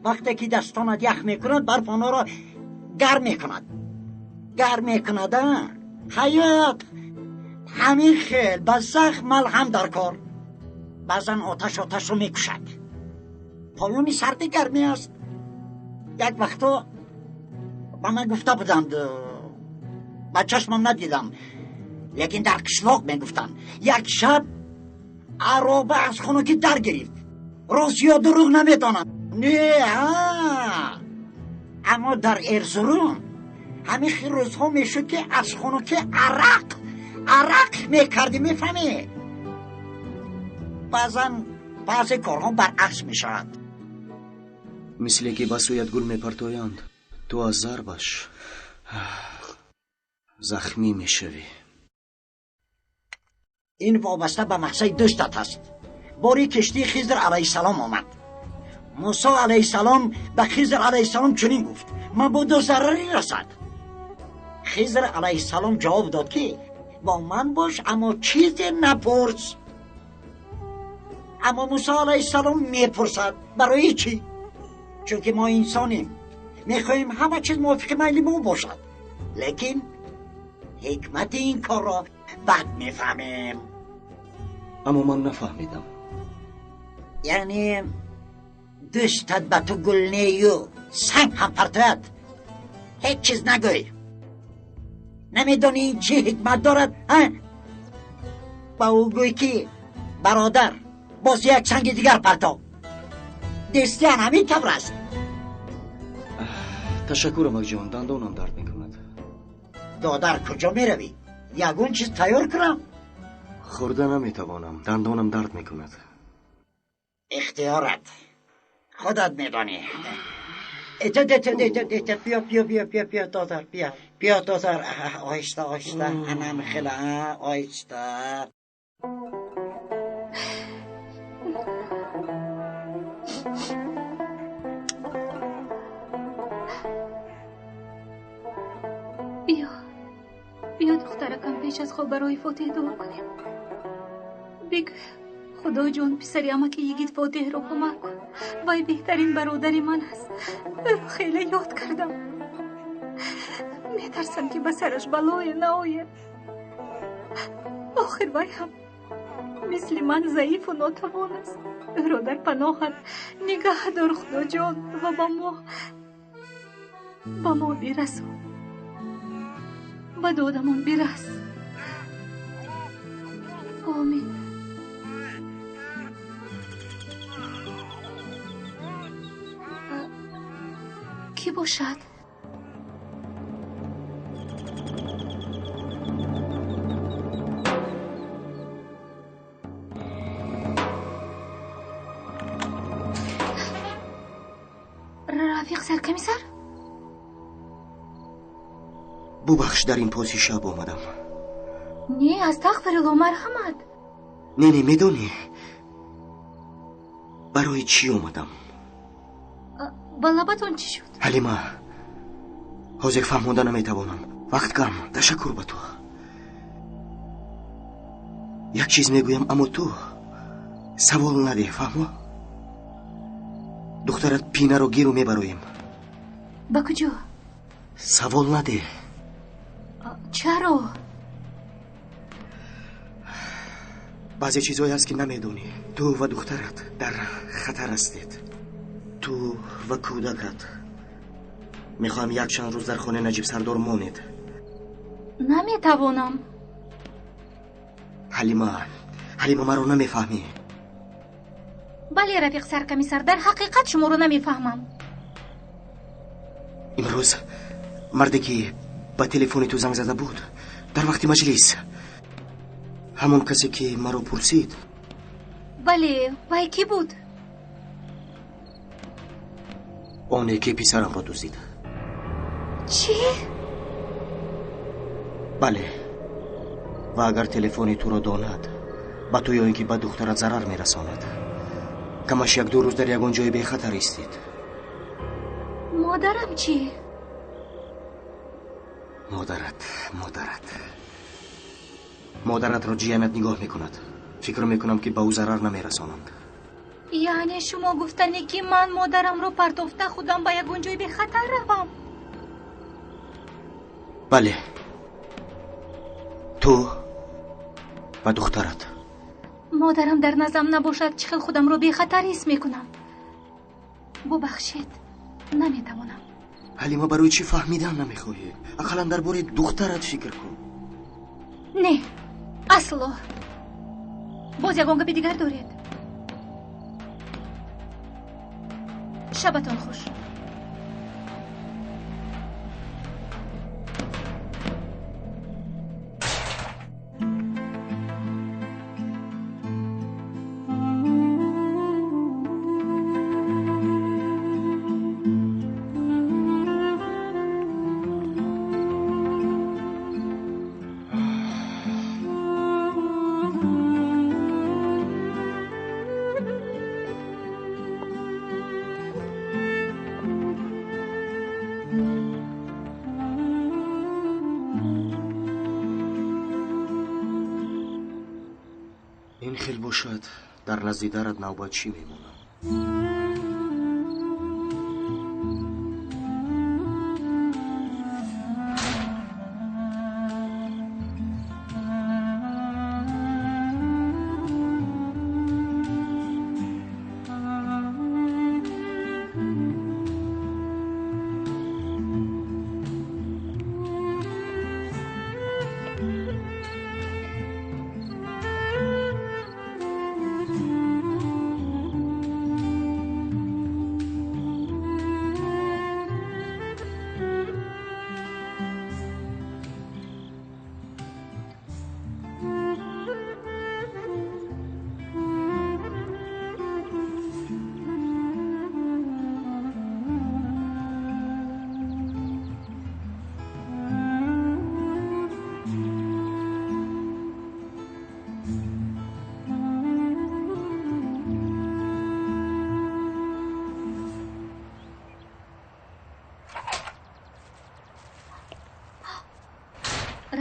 وقتی که دستانت یخ میکند برف آنها را گرم میکند. گرم میکند. حیات همین خیل به زخم ملهم در کار. بعضا آتش آتش رو میکشد. پایونی سردی گرمی است. یک وقتا به من گفته بودند، به چشمم ندیدم، لیکن در قشلاق میگفتند یک شب عرابه از خنکی در گرفت. راست یا دروغ نمیدانم. نه ها. اما در ارزروم همین خیلی روزها میشد که از خنکی عرق میکردی. میفهمی؟ بعضا بعضی کارها برعکس میشود. مثل که به سویت گل میپرتویند، تو از ضربش زخمی میشوی. این وابسته به مقصد دوستت است. باری کشتی خضر علیه السلام آمد. موسی علیه السلام به خضر علیه السلام چنین گفت: من با دو ضرری رسد. خضر علیه السلام جواب داد که با من باش اما چیزی نپرس. اما موسی علیه السلام میپرسد. برای چی؟ چون که ما انسانیم، میخواهیم همه چیز موافق میل ما باشد، لیکن حکمت این کار را بد میفهمیم. اما من نفهمیدم. یعنی دوستت به تو گل نیو سنگ هم پرتاید، هیچ چیز نگوی. نمیدانی این چه حکمت دارد؟ ها؟ با او گوی که برادر باز یک سنگ دیگر پرتاب. دستیان همین طور است. تشکر امک جان، دندانم درد میکند. دادر کجا میروی؟ یگون چیز تیار کنم؟ خورده نمیتوانم، دندانم درد میکند. اختیارت، خودت میدانی. ایتا ایتا ایتا ایتا، بیا بیا بیا بیا بیا دادر، بیا بیا دادر. آهسته آهسته، انم خیلی آهسته. Пеш аз хоб барои Фотеҳ дуо кунем. Бигӯ, Худоҷон, писари амаки йигит Фотеҳро кӯмак кун. Вай беҳтарин бародари ман аст. Ӯро хеле ёд кардам. Метарсам, ки ба сараш балое наояд. Охир вай ҳам мисли ман заифу нотавон аст. Ӯро дар паноҳат нигаҳ дор, Худоҷон, ва ба мо бирасон, ба додамон бирас. Омин. Кӣ бошад? Рафиқ саркомиссар? Бубахш, дар ин поси шаб омадам. Не, астағфирулло, марҳамат. Не, медонӣ барои чӣ омадам? Ба лабатон чӣ шуд? Ҳалима, ҳозир фаҳмонда наметавонам. Вақт кам. Ташаккур ба ту. Як чиз мегӯям, аммо ту савол надеҳ, фаҳмо? Духтарат Пинаро гиру мебароем. Ба куҷо? Савол надеҳ. Чаро? Баъзе чизҳое ҳаст, ки намедонӣ. Ту ва духтарат дар хатар ҳастед. Ту ва кӯдакат. Мехоҳам якчанд рӯз дар хонаи Наҷиб Сардор монед. Наметавонам. Ҳалима, Ҳалима, маро намефаҳмӣ. Бале, рафиқ саркомиссар, дар ҳақиқат шуморо намефаҳмам. Имрӯз марде, ки ба телефони ту занг зада буд дар вақти маҷлис, ҳамон касе, ки маро пурсид. Бале, вай кӣ буд? Оне, ки писарамро дуздид. Чӣ? Бале, ва агар телефони туро донад, ба ту ё ин ки ба духтарат зарар мерасонад. Камаш як-ду рӯз дар ягон ҷои бехатар истед. Модарам чӣ? Модаратро ҷиянат нигоҳ мекунад. Фикр мекунам, ки ба ӯ зарар намерасонанд. Яъне шумо гуфтанӣ, ки ман модарамро партофта худам ба ягон ҷои бехатар равам? Бале, ту ва духтарат. Модарам дар наздам набошад, чӣ хел худамро бехатар ҳис мекунам? Бубахшед, наметавонам. Ҳалима, барои чӣ фаҳмидан намехоҳӣ? Ақаллан дар бораи духтарат фикр кун. Не, асло. Боз ягон гапи дигар доред? Шабатон хуш. Ин хел бошад, дар назди дарат навбат чӣ мемонам?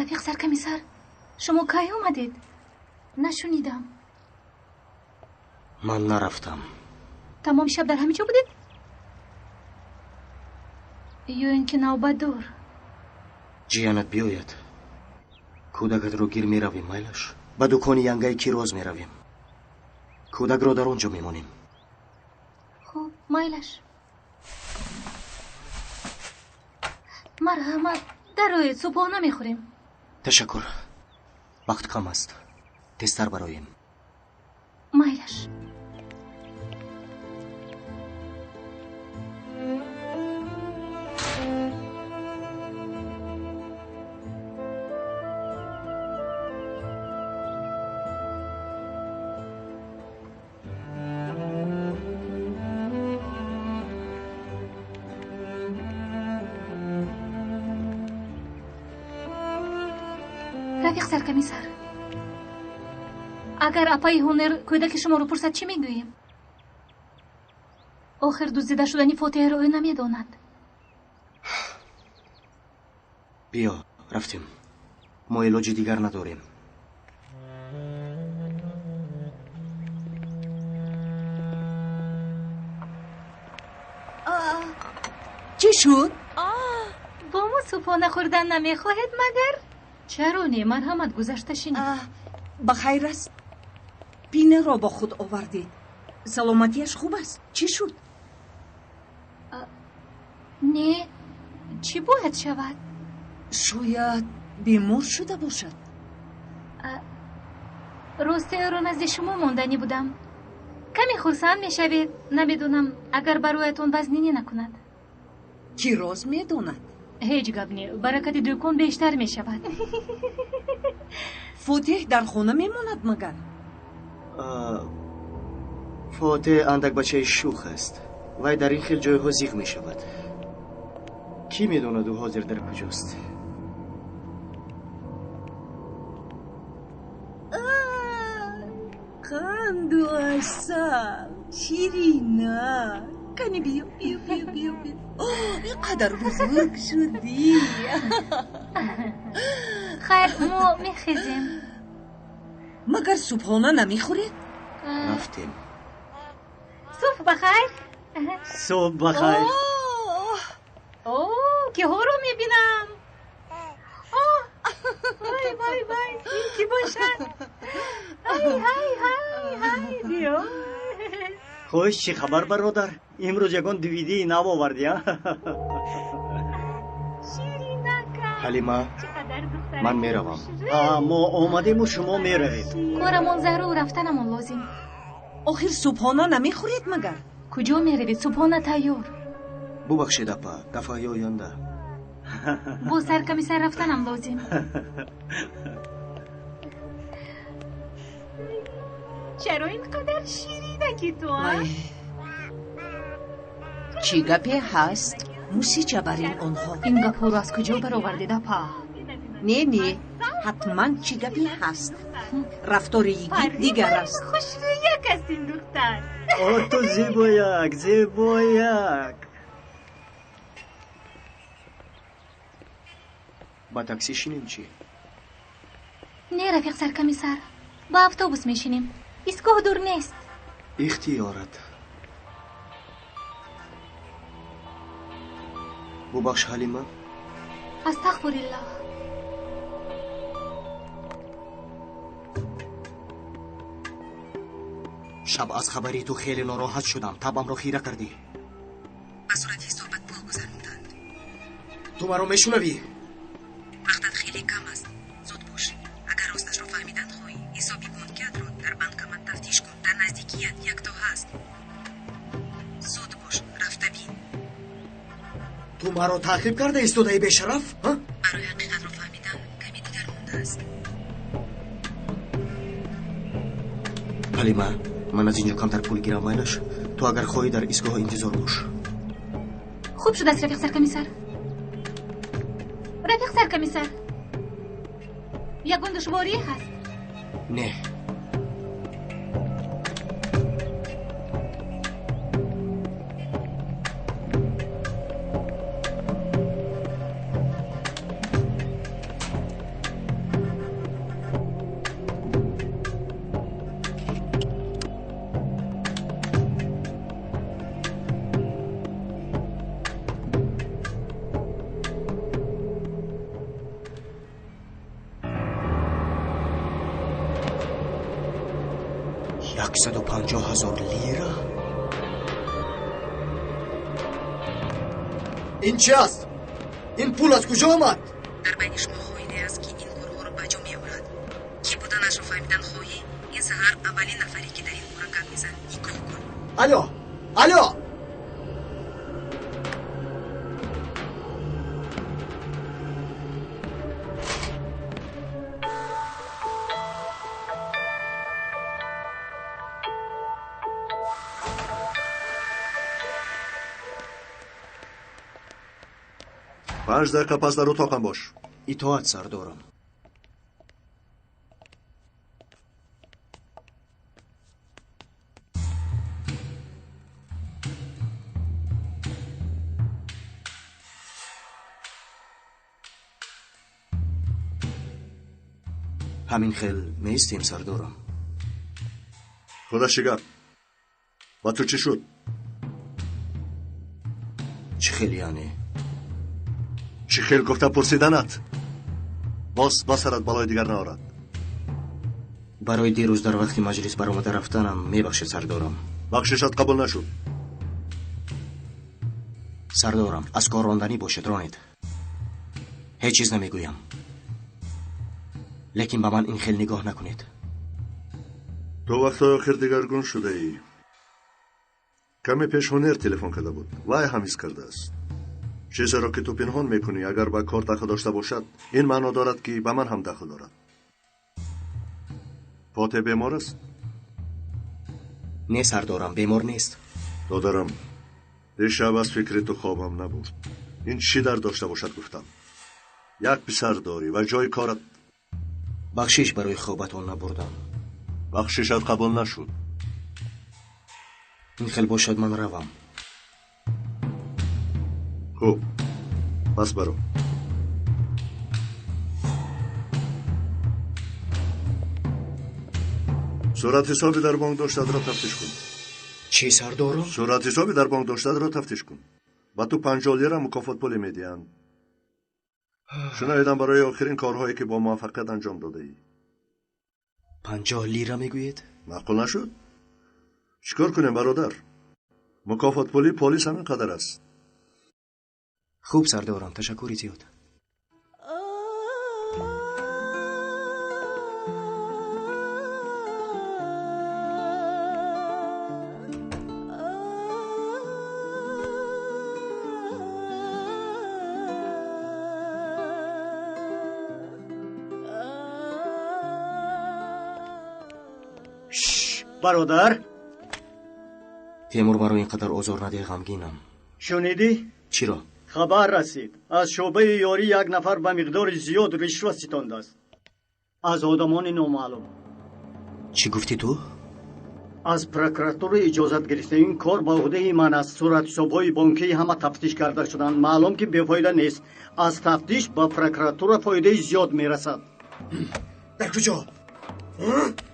Рафиқ саркомиссар, Шумо кай омадед? Нашунидам. Ман нарафтам. Тамоми шаб дар ҳамин ҷо будед? Ё ин ки навбатдор? Ҷиянат биёяд. Кӯдакатро гир меравем, майлаш? Ба дукони янгаи Кироз меравем. Кӯдакро дар он ҷо мемонем. Хуб, майлаш. Марҳамат, дароед, субҳона мехӯрем. Ташаккур. Вақт кам аст. Тезтар бароем. Майлаш. Рафиқ саркомиссар, агар апаи ҳунер кӯдаки шуморо пурсад, чӣ мегӯем? Охир дуздида шудани Фотиҳро ӯ намедонад. Биё, рафтем. Мо илоҷи дигар надорем. Чӣ шуд? Бо мо субҳона хӯрдан намехоҳед магар? Чаро не? Марҳамат, гузашта шинед. Ба хайр аст. Пинаро бо худ овардед. Саломатиаш хуб аст? Чӣ шуд? Не, чӣ бояд шавад? Шояд бемор шуда бошад. Рости ӯро назди шумо монданӣ будам. Каме хурсанд мешавед, намедонам, агар бароятон вазнинӣ накунад. Кироз медонад. Ҳеҷ гап не, баракати дӯкон бештар мешавад. Фотеҳ дар хона мемонад магар? Фотеҳ андак бачаи шӯх аст. Вай дар ин хел ҷойҳо зиқ мешавад. Кӣ медонад ӯ ҳозир дар куҷост? Қанду асал, ширина. Кани биё, биё, биё, биё, биё. Ин қадар бузург шудӣ. Хайр, мо мехезем. Магар субҳона намехӯред? Рафтем. Субҳ ба хайр. Субҳ ба хайр. О, киҳоро мебинам. Вай, вай, вай, ин ки бошад? Ай, ҳай, ҳай, ҳай, биё. Хуш, чӣ хабар, бародар? Имрӯз ягон дивидии нав овардӣ, а? Ҳалима, ман меравам. Мо омадему шумо меравед. Корамон зарур, рафтанамон лозим. Охир субҳона намехӯред магар? Куҷо меравед? Субҳона тайёр. Бубахшед, апа, дафъаи оянда. Бо саркомиссар рафтанам лозим. Чаро ин қадар ширинаки ту, а? Чӣ гапе ҳаст? Мусиҷа бар ин онҳо. Ин гапҳоро аз куҷо баровардед, апа? Не, не, ҳатман чӣ гапе ҳаст. Рафтори йигит дигар аст. Хушрӯяк аст ин духтар. О, ту зебояк, зебояк. Ба такси шинем чӣ? Не, рафиқ саркомиссар, ба автобус мешинем. Истгоҳ дур нест. Ихтиёрат. Бубахш, Ҳалима. Астағфируллоҳ. Шаб аз хабари ту хеле нороҳат шудам. Табамро хира кардӣ. Ба сурати ҳисобат пул гузаронданд. Ту маро мешунавӣ? Вақтат хеле кам аст. Зуд бош. Агар росташро фаҳмидан хоҳӣ, ҳисоби бонкиатро дар банкомат тафтиш кун. Дар наздикият якто ҳаст. Зуд бош, рафта бин. Ту маро таъқиб карда истодаи бешараф? Барои ҳақиқатро фаҳмидан каме дигар мондааст. Ҳалима, ман аз инҷо камтар пул гирам, майлаш? Ту агар хоҳӣ дар истгоҳ интизор бош. Хуб шудааст, рафиқ саркомиссар. Рафиқ саркомиссар, ягон душворӣ ҳаст? Не. 150,000 лира? Ин чӣ аст? Ин пул аз куҷо омад? Дар байни шумо хоине аст, ки ин корҳоро ба ҷо меорад. Кӣ буданашро фаҳмидан хоҳӣ? Ин саҳар аввалин нафаре, ки дар ин бора гап мезад. Нигоҳ кун. Алло, алло! Панҷ дақиқа пас дар утоқам бош. Итоат, сардорам. Ҳамин хел меистем, сардорам. Худаш чӣ гап? Ба ту чӣ шуд? Чӣ хел яъне? Чӣ хел гуфта пурсиданат? Боз ба сарат балои дигар наорад. Барои дирӯз дар вақти маҷлис баромада рафтанам мебахшед, сардорам. Бахшишат қабул нашуд. Сардорам, аз кор ронданӣ бошед, ронед. Ҳеҷ чиз намегӯям. Лекин ба ман ин хел нигоҳ накунед. Ту вақтҳои охир дигаргун шудаӣ. Каме пеш Ҳунер телефон карда буд. Вай ҳам ҳис кардааст. Чизеро ки ту пинҳон мекунӣ, агар ба кор дахл дошта бошад, ин маъно дорад, ки ба ман ҳам дахл дорад. Фотеҳ бемор аст? Не, сардорам, бемор нест. Додарам, дишаб аз фикри ту хобам набурд. Ин чӣ дард дошта бошад гуфтам. Як писар дорӣ ва ҷои корат. Бахшиш барои хобатон набурдам. Бахшишат қабул нашуд. Ин хел бошад, ман равам. Хуб, пас баро. Суратҳисоби дар бонк доштадро тафтиш кун. Чӣ, сардорам? Суратҳисоби дар бонк доштадро тафтиш кун. Ба ту 50 лира мукофотпуле медиҳанд. Шунаидам барои охирин корҳое, ки бо муваффақият анҷом додаӣ. 50 лира мегӯед? Маъқул нашуд? Чӣ кор кунем, бародар? Мукофотпули полис ҳамин қадар аст. Хуб, сардорам, ташаккури зиёд. Бародар, Темур, маро ин қадар озор надиҳ, ғамгинам. Шунидӣ? Чиро? Хабар расид. Аз шӯъбаи ёрӣ як нафар ба миқдори зиёд ришва ситондааст. Аз одамони номаълум. Чӣ гуфтӣ ту? Аз прокуратура иҷозат гирифта. Ин кор ба уҳдаи ман аст. Суратҳисобҳои бонкии ҳама тафтиш карда шуданд. Маълум, ки бефоида нест. Аз тафтиш ба прокуратура фоидаи зиёд мерасад. Дар куҷо?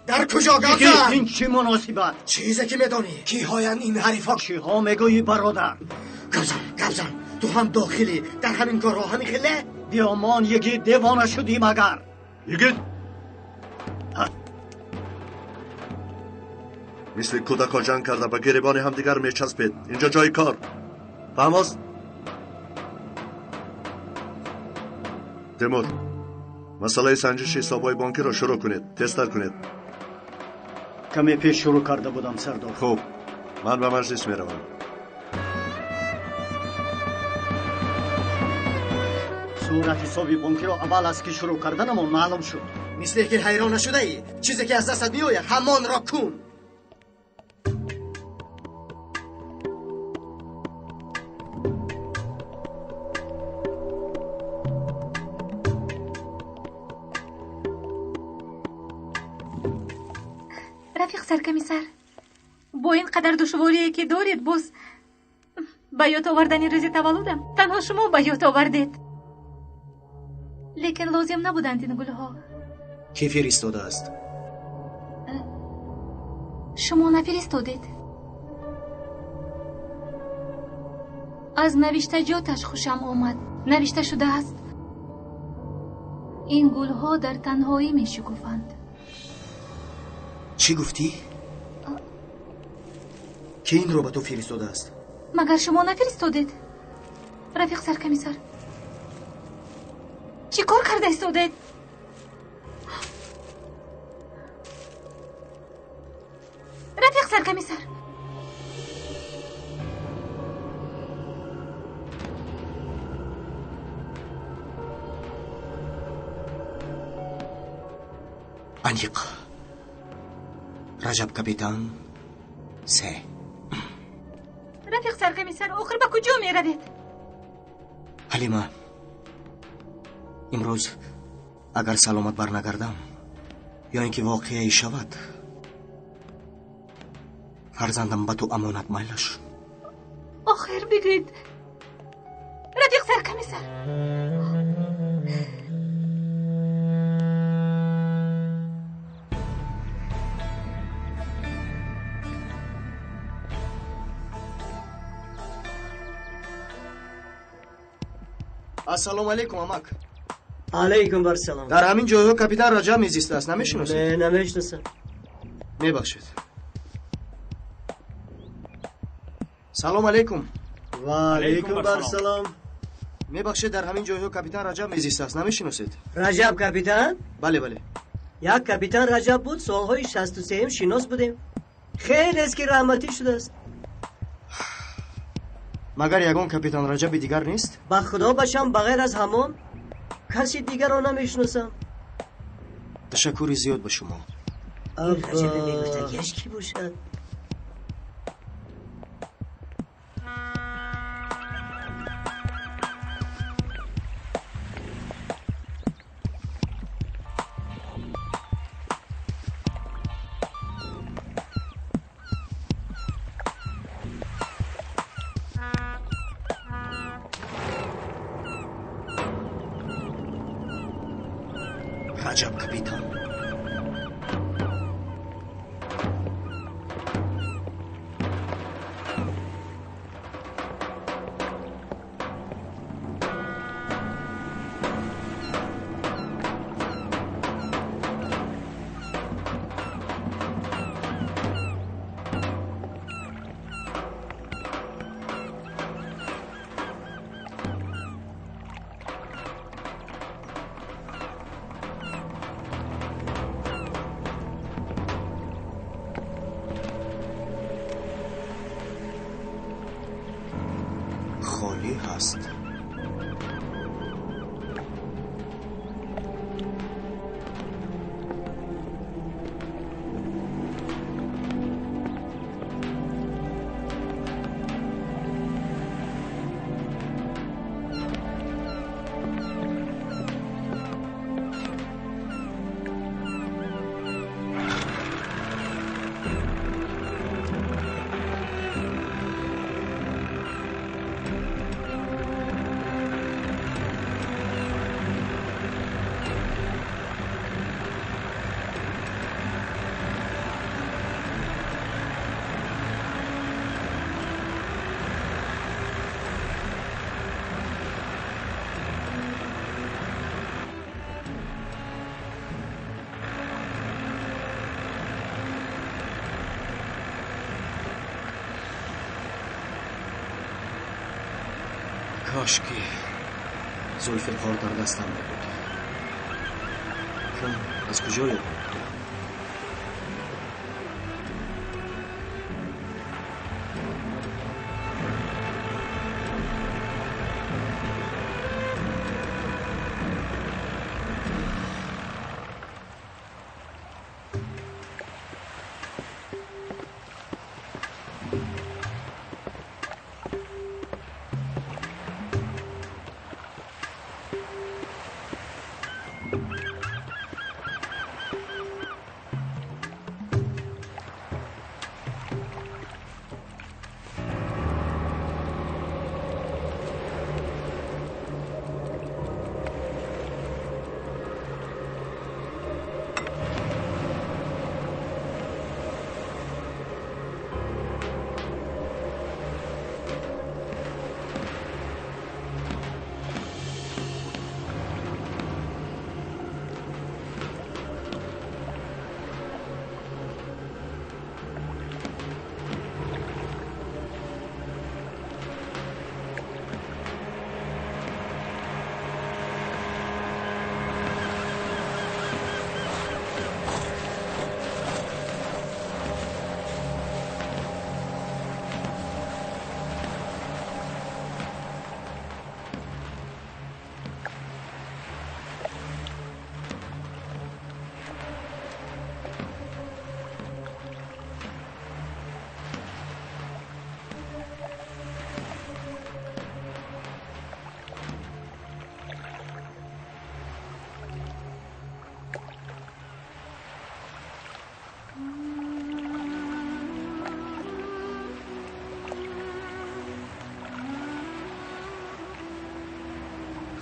Дар куҷо гап зад? Ин чӣ муносибат? Чизе ки медонӣ. Киҳоянд ин ҳарифҳо? Чиҳо мегӯӣ, бародар? Гап зан, гап зан. Ту ҳам дохилӣ дар ҳамин корҳо, ҳамин хеле? Биёмон, йигит, девона шудӣ магар? Йигит! Мисли кӯдакҳо ҷанг карда ба гиребони ҳамдигар мечаспед. Инҷо ҷои кор. Фаҳм аст? Темур, масъалаи санҷиши ҳисобҳои бонкиро шурӯъ кунед. Тезтар кунед. Каме пеш шурӯъ карда будам, сардор. Хуб, ман ба маҷлис меравам. Суратҳисоби бонкиро аввал аз ки шурӯъ карданамон маълум шуд. Мисле ки ҳайрон нашудаӣ. Чизе ки аз дастат меояд, ҳамонро кун. Рафиқ саркомиссар, бо ин қадар душворие, ки доред, боз ба ёд овардани рӯзи таваллудам танҳо шумо ба ёд овардед. Лекин лозим набуданд ин гулҳо. Кӣ фиристодааст? Шумо нафиристодед. Аз навиштаҷоташ хушам омад. Навишта шудааст: ин гулҳо дар танҳоӣ мешукуфанд. Чӣ гуфтӣ? Ки инро ба ту фиристодааст? Магар шумо нафиристодед? Рафиқ саркомиссар, чӣ кор карда истодед? Рафиқ саркомиссар, аниқ Раҷаб капитан се. Рафиқ саркомиссар, охир ба куҷо меравед? Ҳалима, имрӯз агар саломат барнагардам ё ин ки воқеае шавад, фарзандам ба ту амонат, майлаш. Охир бигӯед, рафиқ саркомиссар. Ассалому алайкум, амак. Алайкум барсалом. Дар ҳамин ҷойҳо капитан Раҷаб мезистааст, намешиносед? Не, намешиносам. Мебахшед. Салом алайкум. Ва алайкум барсалом. Мебахшед, дар ҳамин ҷойҳо капитан Раҷаб мезистааст, намешиносед? Раҷаб капитан? Бале, бале. Як капитан Раҷаб буд, солҳои 63 шинос будем. Хелест ки раҳматӣ шудааст. Магар ягон капитан Раҷаби дигар нест? Ба худо бачам, ба ғайр аз ҳамон каси дигарро намешиносам. Ташаккури зиёд ба шумо. Раҷаби мегуфтагиаш кӣ бошад? Раҷаб капитан. Холӣ ҳаст. Кош ки Зулфиқор дар дастам мебуд. Аз куҷо ёбам?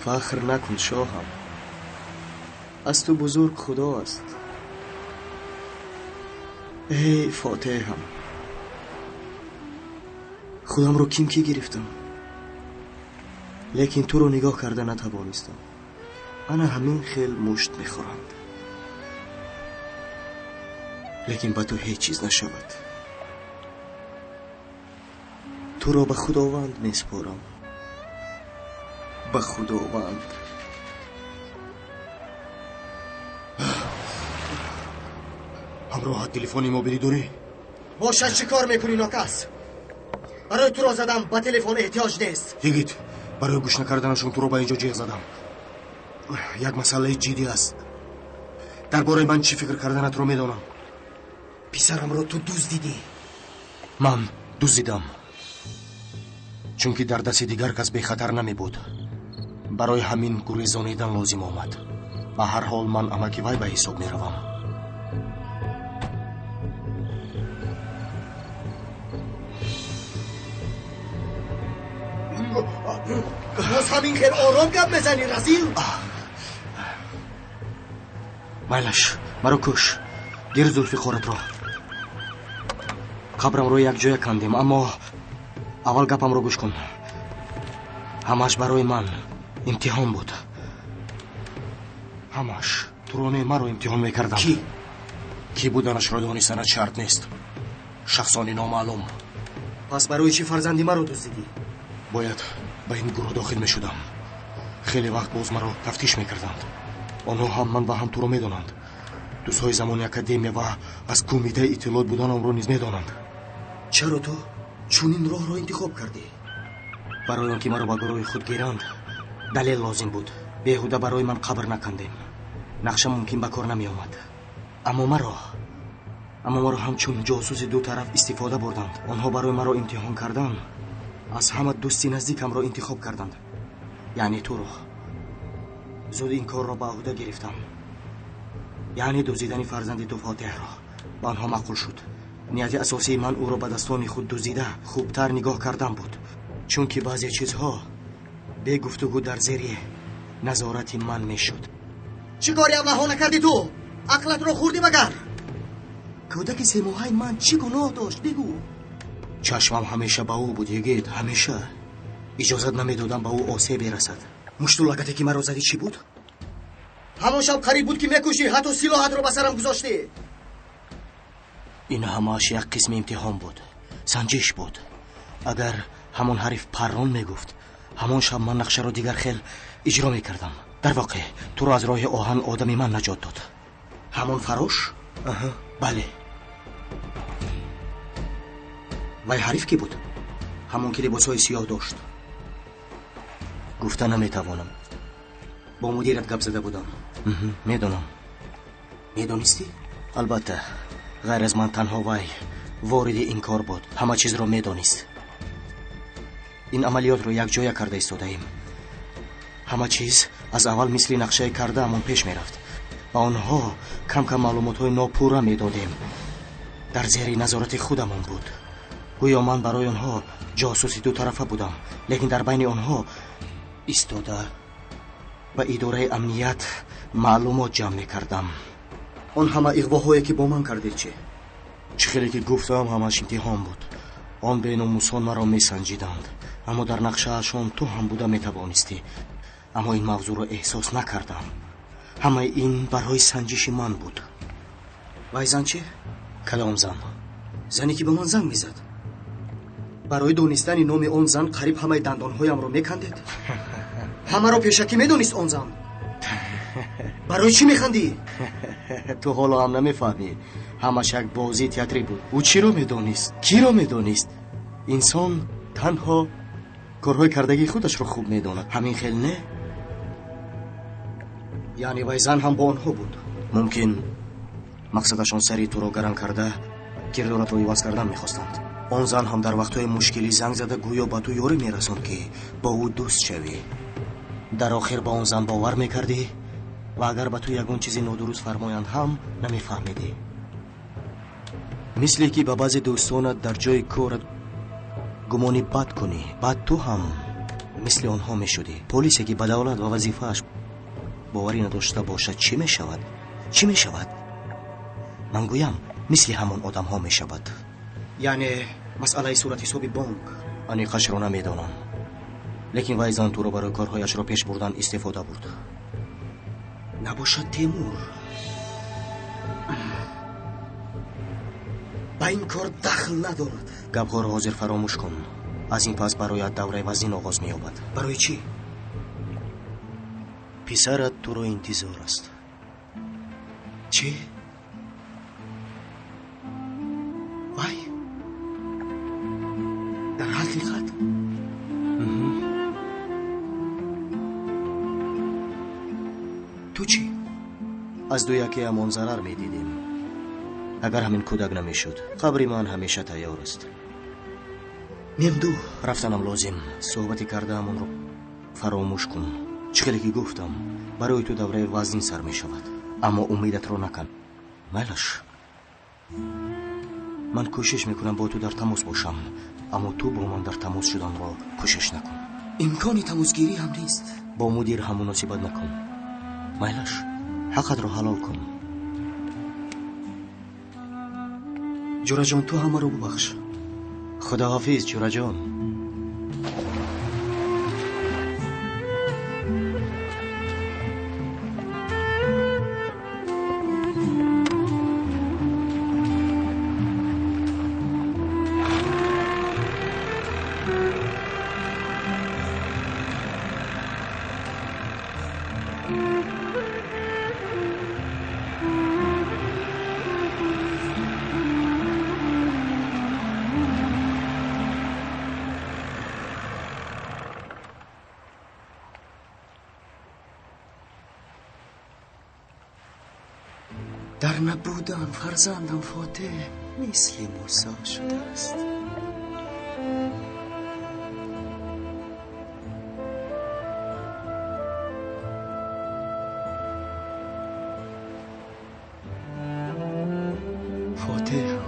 Фахр накун, шоҳам. Аз ту бузург Худо аст. Эй Фотеҳам, худамро ким ки гирифтам, лекин туро нигоҳ карда натавонистам. Ана ҳамин хел мушт мехӯранд, лекин ба ту ҳеҷ чиз нашавад. Туро ба Худованд месупорам, ба Худованд. Ҳамроҳат телефони мобилӣ дорӣ? Бошад, чӣ кор мекунӣ, нокас? Барои туро задам, ба телефон эҳтиёҷ нест. Йигит, барои гӯш накарданашон туро ба инҷо ҷеғ задам. Як масъалаи ҷиддӣ аст. Дар бораи ман чӣ фикр карданатро медонам. Писарамро ту дуздидӣ. Ман дуздидам, чунки дар дасти дигар кас бехатар намебуд. Барои ҳамин гурезонидан лозим омад. Ба ҳар ҳол ман амаки вай ба ҳисоб меравам. Боз ҳамин хел ором гап мезанӣ, разил? Майлаш, маро куш. Гир Зулфиқоратро. Қабрамро якҷоя кандем, аммо аввал гапамро гӯш кун. Ҳамаш барои ман имтиҳон буд. Ҳамаш туро не, маро имтиҳон мекардам. Кӣ? Кӣ буданашро донистанат шарт нест. Шахсони номаълум. Пас барои чӣ фарзанди маро дуздидӣ? Бояд ба ин гурӯҳ дохил мешудам. Хеле вақт боз маро тафтиш мекарданд. Онҳо ҳам ман ва ҳам туро медонанд. Дӯстҳои замони академия ва аз кумитаи иттилоот буданамро низ медонанд. Чаро ту чунин роҳро интихоб кардӣ? Барои он ки маро ба гурӯҳи худ гиранд, далел лозим буд. Беҳуда барои ман қабр накандем. Нақша мумкин ба кор намеомад. Аммо маро ҳамчун ҷосуси ду тараф истифода бурданд. Онҳо барои маро имтиҳон кардан аз ҳама дӯсти наздикамро интихоб карданд, яъне туро. Зуд ин корро ба ӯҳда гирифтам, яъне дуздидани фарзанди ту Фотеҳро. Ба онҳо маъқул шуд. Нияти асосии ман ӯро ба дастони худ дуздида хубтар нигоҳ кардан буд, чунки баъзе чизҳо бе гуфтугӯ дар зери назорати ман мешуд. Чӣ кори аблаҳона кардӣ ту? Ақлатро хӯрдӣ магар? Кӯдаки семоҳаи ман чӣ гуноҳ дошт? Бигӯ. Чашмам ҳамеша ба ӯ буд, Йигит, ҳамеша. Иҷозат намедодам ба ӯ осеб берасад. Мушту лагате ки маро задӣ чӣ буд? Ҳамон шаб қариб буд ки мекушӣ, ҳатто силоҳатро ба сарам гузоштӣ. Ин ҳамааш як қисми имтиҳон буд, санҷиш буд. Агар ҳамон ҳариф паррон мегуфт, ҳамон шаб ман нақшаро дигар хел иҷро мекардам. Дар воқеъ туро аз роҳи оҳан одами ман наҷот дод. Ҳамон фарош? Аҳа, бале. Вай ҳариф кӣ буд? Ҳамон ки либосҳои сиёҳ дошт. Гуфта наметавонам. Бо мудират гап зада будам. Медонам. Медонистӣ? Албатта, ғайр аз ман танҳо вай вориди ин кор буд. Ҳама чизро медонист. Ин амалиётро якҷоя карда истодаем. Ҳама чиз аз аввал мисли нақшаи кардаамон пеш мерафт. Ба онҳо кам-кам маълумотҳои нопурра медодем. Дар зери назорати худамон буд. Гӯё ман барои онҳо ҷосуси дутарафа будам, лекин дар байни онҳо истода ба идораи амният маълумот ҷамъ мекардам. Он ҳама иғвоҳое ки бо ман кардед чӣ? Чӣ хеле ки гуфтам, ҳамааш имтиҳон буд. Он беномусон маро месанҷиданд, аммо дар нақшаашон ту ҳам буда метавонистӣ. Аммо ин мавзӯъро эҳсос накардам. Ҳамаи ин барои санҷиши ман буд. Вай зан чӣ? Кадом зан? Зане ки ба ман занг мезад. Барои донистани номи он зан қариб ҳамаи дандонҳоямро мекандед. Ҳамаро пешакӣ медонист он зан. Барои чӣ механдӣ? Ту ҳоло ҳам намефаҳмӣ. Ҳамаш як бозии театрӣ буд. Ӯ чиро медонист? Киро медонист? Инсон танҳо корҳои кардагии худашро хуб медонад. Ҳамин хел не? Яъне вай зан ҳам бо онҳо буд. Мумкин мақсадашон сари туро гаран карда кирдоратро иваз кардан мехостанд. Он зан ҳам дар вақтҳои мушкилӣ занг зада гӯё ба ту ёрӣ мерасонд, ки бо ӯ дӯст шавӣ. Дар охир ба он зан бовар мекардӣ ва агар ба ту ягон чизи нодуруст фармоянд ҳам намефаҳмидӣ. Мисле ки ба баъзе дӯстонат дар ҷои корат гумони бад кунӣ, баъд ту ҳам Мисли онҳо мешудӣ. Полисе ки ба давлат ва вазифааш боварӣ надошта бошад, чӣ мешавад? Чӣ мешавад? Ман гӯям, мисли ҳамон одамҳо мешавад. Яъне масъалаи суратҳисоби бонк. Аниқашро намедонам, лекин вай зан туро барои корҳояшро пеш бурдан истифода бурд. Набошад Темур ба ин кор дахл надорад. Гапҳоро ҳозир фаромӯш кун. Аз ин пас бароят давраи вазнин оғоз меёбад. Барои чӣ? Писарат туро интизор аст. Чӣ? Вай, дар ҳақиқат? Ту чӣ? Аз ду якеамон зарар медидем. Агар ҳамин кӯдак намешуд, қабри ман ҳамеша тайёр аст. Мемду, рафтанам лозим. Суҳбати кардаамонро фаромӯш кун. Чӣ хеле ки гуфтам, барои ту давраи вазнин сар мешавад, аммо умедатро накан. Майлаш, ман кӯшиш мекунам бо ту дар тамос бошам, аммо ту бо ман дар тамос шуданро кӯшиш накун. Имкони тамосгирӣ ҳам нест. Бо мудир ҳам муносибат накун. Майлаш, ҳаққатро ҳалол кун. Ҷураҷон, ту ҳамаро бубахш. Худоҳофиз, ҷураҷон. Дар набудан фарзандам Фотеҳ мисли Мусо шудааст. Фотеҳам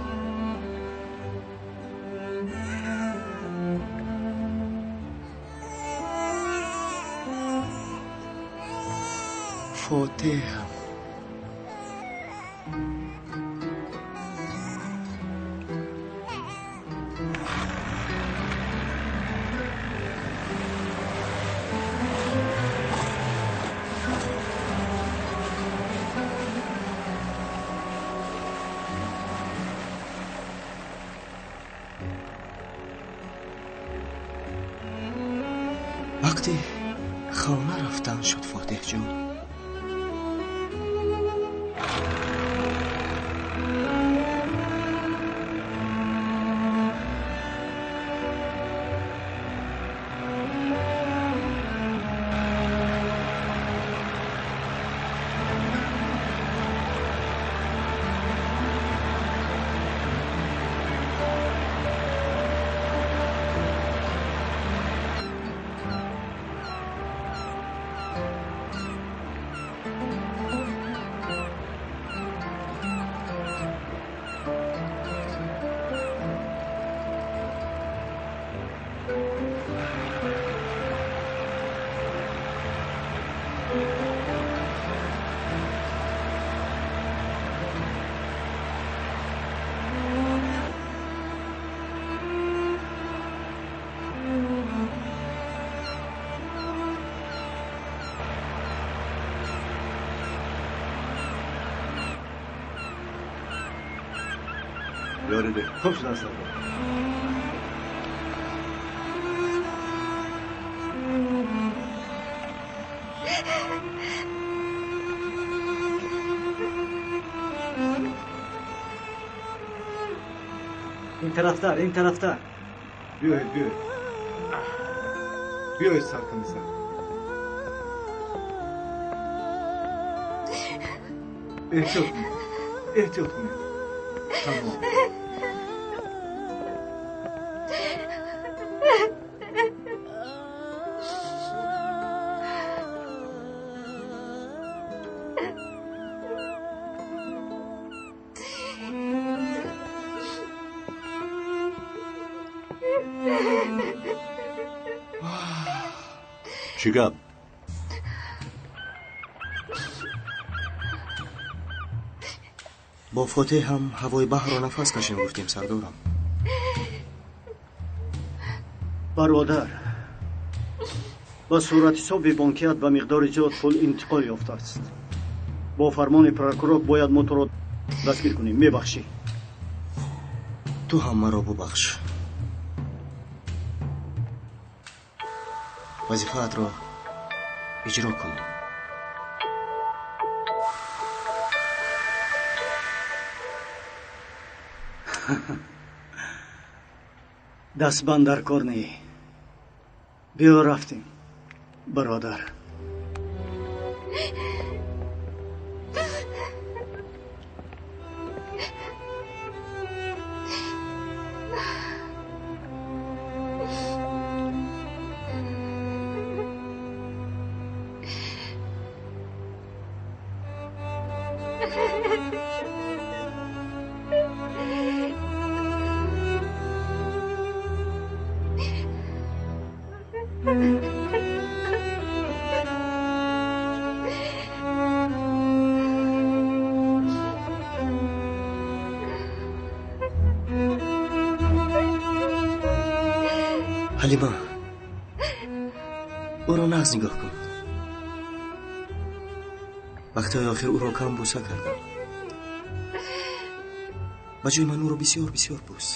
Фотеҳам. Вақти хона рафтан шуд, Фотеҳҷон. Ёриде, хуб шудан сардор. Ин тарафтар, ин тарафтар. Биёед, биёед. Биёед, саркомиссар. Эҳтиёт кунед, эҳтиёт кунед. Тамом. Чӣ гап? Бо Фотеҳ ҳам ҳавои баҳрро нафас кашем гуфтем, сардорам. Бародар, ба суратҳисоби бонкият ба миқдори зиёд пул интиқол ёфтааст. Бо фармони прокурор бояд мо туро дастгир кунем. Мебахшӣ. Ту ҳам маро бубахш. Вазифаатро иҷро кун. Дастбанд дар кор не. Биё рафтем, бародар. Ҳалима, ӯро нағз нигоҳ кун. Вақтҳои охир ӯро кам бӯса кардам. Ба ҷои ман ӯро бисёр бисёр бӯс.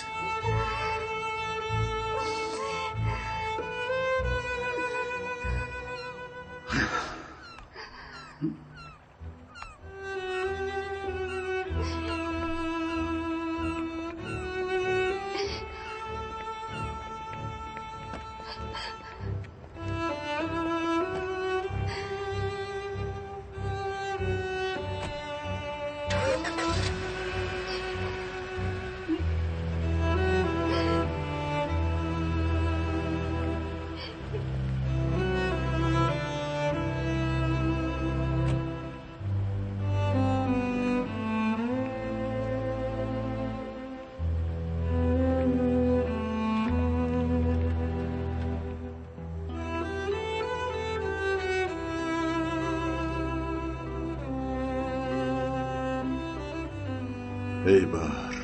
Эй баҳр,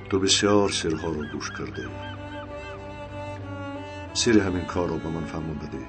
ту бисёр сирҳоро гӯш кардӣ. Сири ҳамин корро ба ман фаҳмондадӣ.